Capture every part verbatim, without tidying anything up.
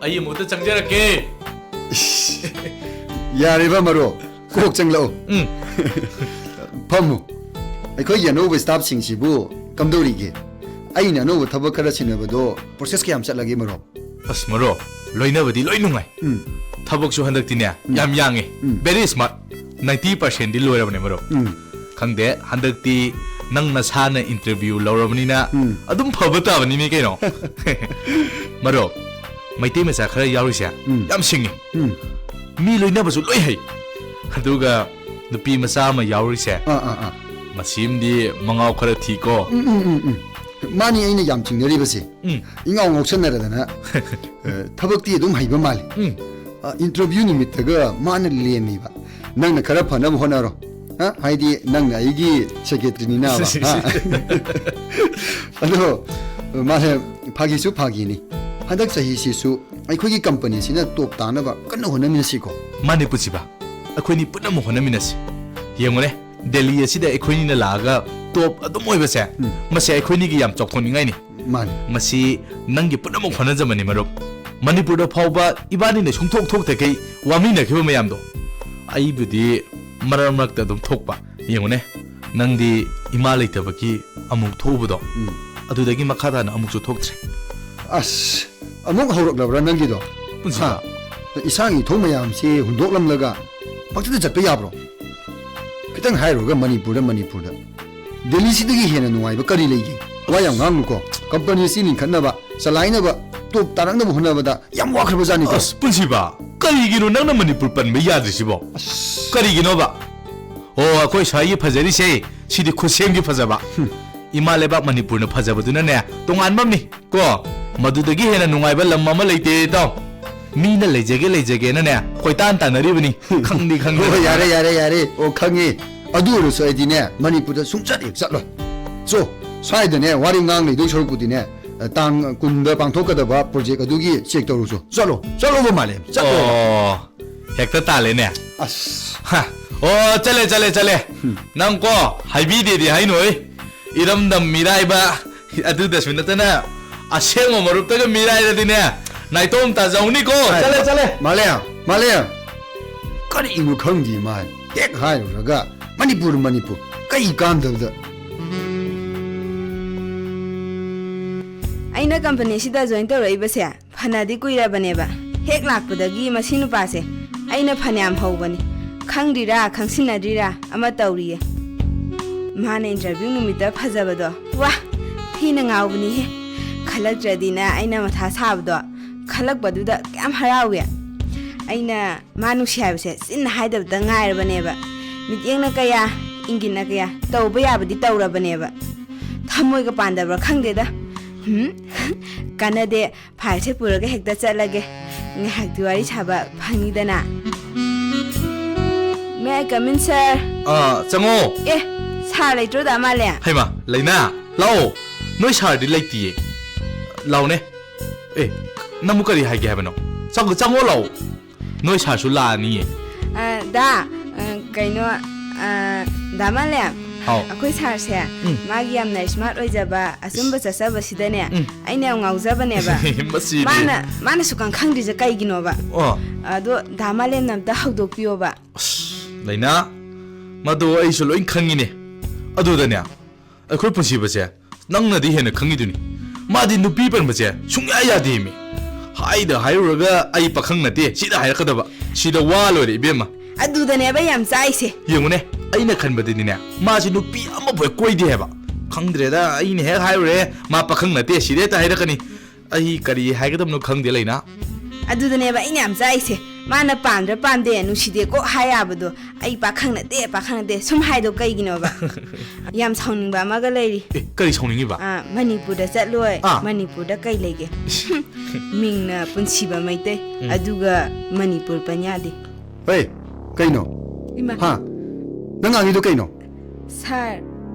ꯑꯩ ꯑꯃꯨꯛꯇ ꯆꯪꯖꯔꯛꯀꯦ꯫ ꯌꯥꯔꯦꯕ ꯃꯔꯨꯞ, ꯀꯣꯛ ꯆꯪꯂꯛꯎ꯫ ꯎꯝ꯫ ꯐꯝꯃꯨ꯫ ꯑꯩꯈꯣꯏꯒꯤ ꯑꯅꯧꯕ staffꯁꯤꯡꯁꯤꯕꯨ ꯀꯝꯗꯧꯔꯤꯒꯦ? ꯑꯩꯅ ꯑꯅꯧꯕ ꯊꯕꯛ ꯈꯔ ꯁꯤꯟꯅꯕꯗꯣ process ꯀꯌꯥꯝ ꯆꯠꯂꯒꯦ ꯃꯔꯨꯞ? ꯑꯁ ꯃꯔꯨꯞ, ꯂꯣꯏꯅꯕꯗꯤ ꯂꯣꯏ ꯅꯨꯡꯉꯥꯏ꯫ ꯎꯝ꯫ ꯊꯕꯛꯁꯨ ꯍꯟꯗꯛꯇꯤꯅꯦ ꯌꯥꯝ ꯌꯥꯡꯉꯦ꯫ ꯎꯝ꯫ Very smart꯫ Ninety percentꯗꯤ ꯂꯣꯏꯔꯕꯅꯦ ꯃꯔꯨꯞ꯫ ꯎꯝ꯫ ꯈꯪꯗꯦ, ꯍꯟꯗꯛꯇꯤ ꯅꯪ ꯅꯁꯥꯅ interview ꯂꯧꯔꯕꯅꯤꯅ ꯎꯝ꯫ ꯑꯗꯨꯝ ꯐꯕ ꯇꯥꯕꯅꯤꯅꯦ ꯀꯩꯅꯣ꯫ ꯃꯔꯨꯞ, ꯃꯩꯇꯩ ꯃꯆꯥ ꯈꯔ ꯌꯥꯎꯔꯤꯁꯦ ꯎꯝ꯫ ꯌꯥꯝ ꯁꯤꯡꯉꯤ꯫ ꯎꯝ꯫ ꯃꯤ ꯂꯣꯏꯅꯕꯁꯨ ꯂꯣꯏ ꯍꯩ꯫ ꯑꯗꯨꯒ ꯅꯨꯄꯤ ꯃꯆꯥ ꯑꯃ ꯌꯥꯎꯔꯤꯁꯦ, ꯑꯥ ꯑꯥ ꯑꯥ꯫ ꯃꯁꯤꯝꯗꯤ ꯃꯉꯥꯎ ꯈꯔ ꯊꯤꯀꯣ꯫ ꯎꯝ ꯎꯝ ꯎꯝ ꯎꯝ꯫ ꯃꯥꯅꯤ ꯑꯩꯅ ꯌꯥꯝ ꯆꯤꯡꯅꯔꯤꯕꯁꯦ꯫ ꯎꯝ꯫ ꯏꯉꯥꯎ ꯉꯥꯎꯁꯟꯅꯔꯗꯅ, ꯑ, ꯊꯕꯛꯇꯤ ꯑꯗꯨꯝ ꯍꯩꯕ ꯃꯥꯜꯂꯤ꯫ ꯎꯝ꯫ ꯑ, interview ꯅꯨꯃꯤꯠꯇꯒ ꯃꯥꯅ ꯂꯦꯝꯃꯤꯕ꯫ "ꯅꯪꯅ ꯈꯔ ꯐꯅꯕ ꯍꯣꯠꯅꯔꯣ꯫ ꯍꯥ? ꯍꯥꯏꯗꯤ ꯅꯪꯅ ꯑꯩꯒꯤ secretaryꯅꯤꯅꯕ꯫ ꯍꯥ? ꯑꯗꯣ, ꯃꯥꯁꯦ ꯐꯥꯒꯤꯁꯨ ꯐꯥꯒꯤꯅꯤ꯫ ꯍꯟꯗꯛ ꯆꯍꯤꯁꯤꯁꯨ ꯑꯩꯈꯣꯏꯒꯤ companyꯁꯤꯅ top ꯇꯥꯅꯕ ꯀꯟꯅ ꯍꯣꯠꯅꯃꯤꯟꯅꯁꯤꯀꯣ꯫ ꯃꯥꯅꯦ ꯄꯨꯟꯁꯤꯕ, ꯑꯩꯈꯣꯏꯅꯤ ꯄꯨꯟꯅ ꯑꯃꯨꯛ ꯍꯣꯠꯅꯃꯤꯟꯅꯁꯤ꯫ ꯌꯦꯡꯉꯨꯅꯦ, ꯗꯦꯜꯂꯤ ꯑꯁꯤꯗ ꯑꯩꯈꯣꯏꯅꯤꯅ ꯂꯥꯛꯑꯒ top ꯑꯗꯨꯝ ꯑꯣꯏꯕꯁꯦ, ꯎꯝ꯫ ꯃꯁꯤ ꯑꯩꯈꯣꯏꯅꯤꯒꯤ ꯌꯥꯝ ꯆꯥꯎꯊꯣꯛꯅꯤꯡꯉꯥꯏꯅꯤ꯫ ꯃꯥꯅꯤ꯫ ꯃꯁꯤ ꯅꯪꯒꯤ ꯄꯨꯝꯅꯃꯛ ꯍꯣꯠꯅꯖꯃꯅꯤ ꯃꯔꯨꯞ꯫ ꯃꯅꯤꯄꯨꯔꯗ ꯐꯥꯎꯕ ꯏꯕꯥꯅꯤꯅ ꯁꯨꯡꯊꯣꯛ ꯊꯣꯛꯇꯈꯩ ꯋꯥꯃꯤꯟꯅꯈꯤꯕ ꯃꯌꯥꯝꯗꯣ, ꯑꯩꯕꯨꯗꯤ ꯃꯔꯛ ꯃꯔꯛꯇ ꯑꯗꯨꯝ ꯊꯣꯛꯄ꯫ ꯌꯦꯡꯉꯨꯅꯦ, ꯅꯪꯗꯤ ꯏꯃꯥ ꯂꯩꯇꯕꯒꯤ ꯑꯃꯨꯛ ꯊꯣꯛꯎꯕꯗꯣ, ꯎꯝ꯫ ꯑꯗꯨꯗꯒꯤ ꯃꯈꯥ ꯇꯥꯅ ꯑꯃꯨꯛꯁꯨ ꯊꯣꯛꯇ꯭ꯔꯦ꯫ ꯑꯁ, ꯑꯃꯨꯛ ꯍꯧꯔꯛꯂꯕ꯭ꯔꯥ ꯅꯪꯒꯤꯗꯣ? ꯄꯨꯟꯁꯤꯕ꯫ ꯍꯥ? ꯏꯁꯥꯒꯤ ꯏꯊꯧ ꯃꯌꯥꯝꯁꯦ ꯍꯨꯟꯗꯣꯛꯂꯝꯂꯒ ꯄꯪꯆꯠꯇ ꯆꯠꯄ ꯌꯥꯕ꯭ꯔꯣ? ꯈꯤꯇꯪ ꯍꯥꯏꯔꯨꯔꯒ ꯃꯅꯤꯄꯨꯔꯗ, ꯃꯅꯤꯄꯨꯔꯗ꯫ ꯗꯦꯜꯂꯤꯁꯤꯗꯒꯤ ꯍꯦꯟꯅ ꯅꯨꯡꯉꯥꯏꯕ ꯀꯔꯤ ꯂꯩꯒꯦ? ꯋꯥ ꯌꯥꯝ ꯉꯥꯡꯅꯨꯀꯣ꯫ Companyꯁꯤ ꯂꯤꯡꯈꯠꯅꯕ, ꯆꯂꯥꯏꯅꯕ, top ꯇꯥꯔꯛꯅꯕ ꯍꯣꯠꯅꯕꯗ ꯌꯥꯝ ꯋꯥꯈ꯭ꯔꯕ ꯖꯥꯠꯅꯤꯀꯣ꯫ ꯑꯁ ꯄꯨꯟꯁꯤꯕ, ꯀꯔꯤꯒꯤꯅꯣ ꯅꯪꯅ ꯃꯅꯤꯄꯨꯔ ꯄꯟꯕ ꯌꯥꯗ꯭ꯔꯤꯁꯤꯕꯣ? ꯀꯔꯤꯒꯤꯅꯣꯕ? ꯑꯣ, ꯑꯩꯈꯣꯏ ꯁ꯭ꯋꯥꯏꯒꯤ ꯐꯖꯔꯤꯁꯦ, ꯁꯤꯗꯤ ꯈꯨꯠꯁꯦꯝꯒꯤ ꯐꯖꯕ꯫ ꯏꯃꯥ ꯂꯩꯕꯥꯛ ꯃꯅꯤꯄꯨꯔꯅ ꯐꯖꯕꯗꯨꯅꯅꯦ ꯇꯣꯉꯥꯟꯕ ꯑꯃꯅꯤ ꯀꯣ꯫ ꯃꯗꯨꯗꯒꯤ ꯍꯦꯟꯅ ꯅꯨꯡꯉꯥꯏꯕ ꯂꯝ ꯑꯃ ꯂꯩꯇꯦ, ꯏꯇꯥꯎ꯫ ꯃꯤꯅ ꯂꯩꯖꯒꯦ ꯂꯩꯖꯒꯦꯅꯅꯦ ꯀꯣꯏꯇꯥꯟ ꯇꯥꯟꯅꯔꯤꯕꯅꯤ꯫ ꯈꯪꯗꯤ ꯈꯪꯗꯅ꯫ ꯑꯣ, ꯌꯥꯔꯦ, ꯌꯥꯔꯦ, ꯌꯥꯔꯦ꯫ ꯑꯣ, ꯈꯪꯉꯦ꯫ ꯑꯗꯨ ꯑꯣꯏꯔꯁꯨ ꯑꯩꯗꯤꯅꯦ, ꯃꯅꯤꯄꯨꯔꯗ ꯁꯨꯡꯆꯠ ꯍꯦꯛ ꯆꯠꯂꯣꯏ꯫ ꯆꯣ, ꯁ꯭ꯋꯥꯏꯗꯅꯦ ꯋꯥꯔꯤ ꯉꯥꯡ ꯂꯩꯗꯣꯏ ꯁꯔꯨꯛꯄꯨꯗꯤꯅꯦ, ꯇꯥꯡ ꯀꯨꯟꯗ ꯄꯥꯡꯊꯣꯛꯀꯗꯕ ꯄ꯭ꯔꯣꯖꯦꯛ ꯑꯗꯨꯒꯤ ꯆꯦꯛ ꯇꯧꯔꯨꯁꯨ꯫ ꯆꯠꯂꯣ, ꯆꯠꯂꯣꯕ ꯃꯥꯂꯦꯝ, ꯆꯠꯂꯣ꯫ ꯑꯣ, ꯍꯦꯛꯇ ꯇꯥꯜꯂꯦꯅꯦ꯫ ꯑꯁ꯫ ꯍꯥ, ꯑꯣ, ꯆꯠꯂꯦ, ꯆꯠꯂꯦ, ꯆꯠꯂꯦ꯫ ꯎꯝ꯫ ꯅꯪ ꯀꯣ, ꯍꯥꯏꯕꯤꯗꯦꯗꯤ ꯍꯥꯏꯅꯣꯏ꯫ ꯏꯔꯝꯗꯝ ꯃꯤꯔꯥꯏꯕ ꯑꯗꯨꯗꯁꯨ ꯅꯠꯇꯅ ꯑꯁꯦꯡꯕ ꯃꯔꯨꯞꯇꯒ ꯃꯤꯔꯥꯏꯔꯗꯤꯅꯦ, ꯅꯥꯏꯇꯣꯝ ꯇꯥꯖꯍꯧꯅꯤꯀꯣ꯫ ꯍꯥꯏ, ꯆꯠꯂꯦ, ꯆꯠꯂꯦ꯫ ꯃꯥꯂꯦꯝ, ꯃꯥꯂꯦꯝ꯫ ꯀꯔꯤꯅꯣ ꯈꯪꯗꯦ ꯃꯥ꯫ ꯍꯦꯛ ꯍꯥꯏꯔꯨꯔꯒ ꯃꯅꯤꯄꯨꯔ, ꯃꯅꯤꯄꯨꯔ꯫ ꯀꯩ ꯀꯥꯟꯗꯕꯗ꯫ ꯑꯩꯅ ꯀꯝꯄꯅꯤꯁꯤꯗ ꯖꯣꯏꯟ ꯇꯧꯔꯛꯏꯕꯁꯦ ꯐꯅꯗꯤ ꯀꯨꯏꯔꯕꯅꯦꯕ꯫ ꯍꯦꯛ ꯂꯥꯛꯄꯗꯒꯤ ꯃꯁꯤ ꯅꯨꯄꯥꯁꯦ ꯑꯩꯅ ꯐꯅꯌꯥꯝ ꯍꯧꯕꯅꯤ꯫ ꯈꯪꯗ꯭ꯔꯤꯔꯥ, ꯈꯪꯁꯤꯟꯅꯗ꯭ꯔꯤꯔꯥ ꯑꯃ ꯇꯧꯔꯤꯌꯦ꯫ ꯃꯥꯅ ꯏꯟꯇꯔꯚ꯭ꯌꯨ ꯅꯨꯃꯤꯠꯇ ꯐꯖꯕꯗꯣ, ꯋꯥ! ꯊꯤꯅ ꯉꯥꯎꯕꯅꯤꯍꯦ꯫ ꯈꯜꯂꯛꯇ꯭ꯔꯗꯤꯅ ꯑꯩꯅ ꯃꯊꯥ ꯁꯥꯕꯗꯣ, ꯈꯜꯂꯛꯄꯗꯨꯗ ꯀꯌꯥꯝ ꯍꯔꯥꯎꯏ꯫ ꯑꯩꯅ ꯃꯥ ꯅꯨꯡꯁꯤ ꯍꯥꯏꯕꯁꯦ ꯆꯤꯟꯅ ꯍꯥꯏꯗꯕꯗ ꯉꯥꯏꯔꯕꯅꯦꯕ꯫ ꯃꯤꯠꯌꯦꯡꯅ ꯀꯌꯥ, ꯏꯪꯒꯤꯠꯅ ꯀꯌꯥ, ꯇꯧꯕ ꯌꯥꯕꯗꯤ ꯇꯧꯔꯕꯅꯦꯕ꯫ ꯊꯃꯣꯏꯒ ꯄꯥꯟꯗꯕ꯭ꯔꯥ ꯈꯪꯗꯦꯗ꯫ ꯍꯨꯝ, ꯀꯥꯟꯅꯗꯦ, ꯐꯥꯏꯜꯁꯦ ꯄꯨꯔꯒ ꯍꯦꯛꯇ ꯆꯠꯂꯒꯦ꯫ ꯉꯥꯏꯍꯥꯛꯇꯤ ꯋꯥꯔꯤ ꯁꯥꯕ ꯐꯪꯅꯤꯗꯅ꯫ May I come in, sir? ꯑꯥ, ꯆꯪꯉꯣ꯫ ꯑꯦ, ꯁꯥꯔ ꯂꯩꯇ꯭ꯔꯣ, ꯗꯥ ꯃꯥꯂꯦꯝ? ꯍꯩꯃꯥ, ꯂꯩꯅꯥ, ꯂꯥꯛꯑꯣ꯫ ꯅꯣꯏ ꯁꯥꯔꯗꯤ ꯂꯩꯇꯤꯌꯦ꯫ ꯂꯥꯛꯑꯣꯅꯦ꯫ ꯑꯦ, ꯅꯪꯕꯨ ꯀꯔꯤ ꯍꯥꯏꯒꯦ ꯍꯥꯏꯕꯅꯣ? ꯆꯪ-, ꯆꯪꯉꯣ ꯂꯥꯛꯑꯣ꯫ ꯅꯣꯏ ꯁꯥꯔꯁꯨ ꯂꯥꯛꯑꯅꯤꯌꯦ꯫ ꯑ, ꯗꯥ, ꯑ, ꯀꯩꯅꯣ, ꯑ, ꯗꯥ ꯃꯥꯂꯦꯝ, ꯍꯥꯎ꯫ ꯑꯩꯈꯣꯏ ꯁꯥꯔꯁꯦ, ꯎꯝ꯫ ꯃꯥꯒꯤ ꯌꯥꯝꯅ ꯁ꯭ꯃꯥꯔꯠ ꯑꯣꯏꯖꯕ, ꯑꯆꯨꯝꯕ ꯆꯠꯆꯕꯁꯤꯗꯅꯦ, ꯎꯝ꯫ ꯑꯩꯅ ꯌꯥꯝ ꯉꯥꯎꯖꯕꯅꯦꯕ꯫ ꯃꯁꯤꯗꯤ꯫ ꯃꯥꯅ, ꯃꯥꯅ ꯁꯨꯛꯈꯪ ꯈꯪꯗ꯭ꯔꯤꯁꯦ ꯀꯩꯒꯤꯅꯣꯕ? ꯑꯣ꯫ ꯑꯗꯣ ꯗꯥ ꯃꯥꯂꯦꯝꯅ ꯑꯝꯇ ꯍꯧꯗꯣꯛꯄꯤꯌꯣꯕ꯫ ꯑꯁ, ꯂꯩꯅꯥ, ꯃꯗꯨ ꯑꯩꯁꯨ ꯂꯣꯏ ꯈꯪꯉꯤꯅꯦ꯫ ꯑꯗꯨꯗꯅꯦ, ꯑꯩꯈꯣꯏ ꯄꯨꯟꯁꯤꯕꯁꯦ ꯅꯪꯅꯗꯤ ꯍꯦꯟꯅ ꯈꯪꯉꯤꯗꯨꯅꯤ꯫ ꯃꯥꯗꯤ ꯅꯨꯄꯤ ꯄꯟꯕꯁꯦ ꯁꯨꯡꯌꯥ ꯌꯥꯗꯦꯃꯤ꯫ ꯍꯥꯏꯗ ꯍꯥꯏꯔꯨꯔꯒ "ꯑꯩ ꯄꯥꯈꯪ ꯅꯠꯇꯦ" ꯁꯤꯗ ꯍꯥꯏꯔꯛꯀꯗꯕ꯫ ꯁꯤꯗ ꯋꯥ ꯂꯣꯏꯔꯦ ꯏꯕꯦꯝꯃ꯫ ꯑꯗꯨꯗꯅꯦꯕ ꯌꯥꯝ ꯆꯥꯛꯏꯁꯦ꯫ ꯌꯦꯡꯉꯨꯅꯦ, ꯑꯩꯅ ꯈꯟꯕꯗꯗꯤꯅꯦ, ꯃꯥꯁꯤ ꯅꯨꯄꯤ ꯑꯃꯐꯥꯎ ꯍꯦꯛ ꯀꯣꯏꯗꯦ ꯍꯥꯏꯕ꯫ ꯈꯪꯗ꯭ꯔꯦꯗ, ꯑꯩꯅ ꯍꯦꯛ ꯍꯥꯏꯔꯨꯔꯦ, ꯃꯥ ꯄꯥꯈꯪ ꯅꯠꯇꯦ ꯁꯤꯗ ꯍꯦꯛꯇ ꯍꯥꯏꯔꯛꯀꯅꯤ꯫ ꯑꯩ ꯀꯔꯤ ꯍꯥꯏꯒꯗꯕꯅꯣ ꯈꯪꯗꯦ, ꯂꯩꯅꯥ꯫ ꯑꯗꯨꯗꯅꯦꯕ ꯑꯩꯅ ꯌꯥꯝ ꯆꯥꯛꯏꯁꯦ꯫ ꯃꯥꯅ ꯄꯥꯝꯗ꯭ꯔꯥ ꯄꯥꯝꯗꯦ, ꯅꯨꯡꯁꯤꯗꯦ ꯀꯣꯛ ꯍꯥꯏ ꯌꯥꯕꯗꯣ, "ꯑꯩ ꯄꯥꯈꯪ ꯅꯠꯇꯦ, ꯄꯥꯈꯪ ꯅꯠꯇꯦ" ꯁꯨꯝ ꯍꯥꯏꯗꯣ ꯀꯩꯒꯤꯅꯣꯕ? ꯌꯥꯝ ꯁꯥꯎꯅꯤꯡꯕ ꯑꯃꯒ ꯂꯩꯔꯤ꯫ ꯑꯦ, ꯀꯔꯤ ꯁꯥꯎꯅꯤꯡꯉꯤꯕ? ꯑꯥ, ꯃꯅꯤꯄꯨꯔꯗ ꯆꯠꯂꯣꯏ꯫ ꯑꯥ꯫ ꯃꯅꯤꯄꯨꯔꯗ ꯀꯩ ꯂꯩꯒꯦ? ꯃꯤꯡꯅ ꯄꯨꯟꯁꯤꯕ ꯃꯩꯇꯩ, ꯎꯝ꯫ ꯑꯗꯨꯒ ꯃꯅꯤꯄꯨꯔ ꯄꯟ ꯌꯥꯗꯦ꯫ ꯍꯦ, ꯀꯩꯅꯣ? ꯏꯃꯥ꯫ ꯍꯥ? ꯅꯪ ꯉꯥꯡꯉꯤꯗꯣ ꯀꯩꯅꯣ? ꯁꯥꯔ,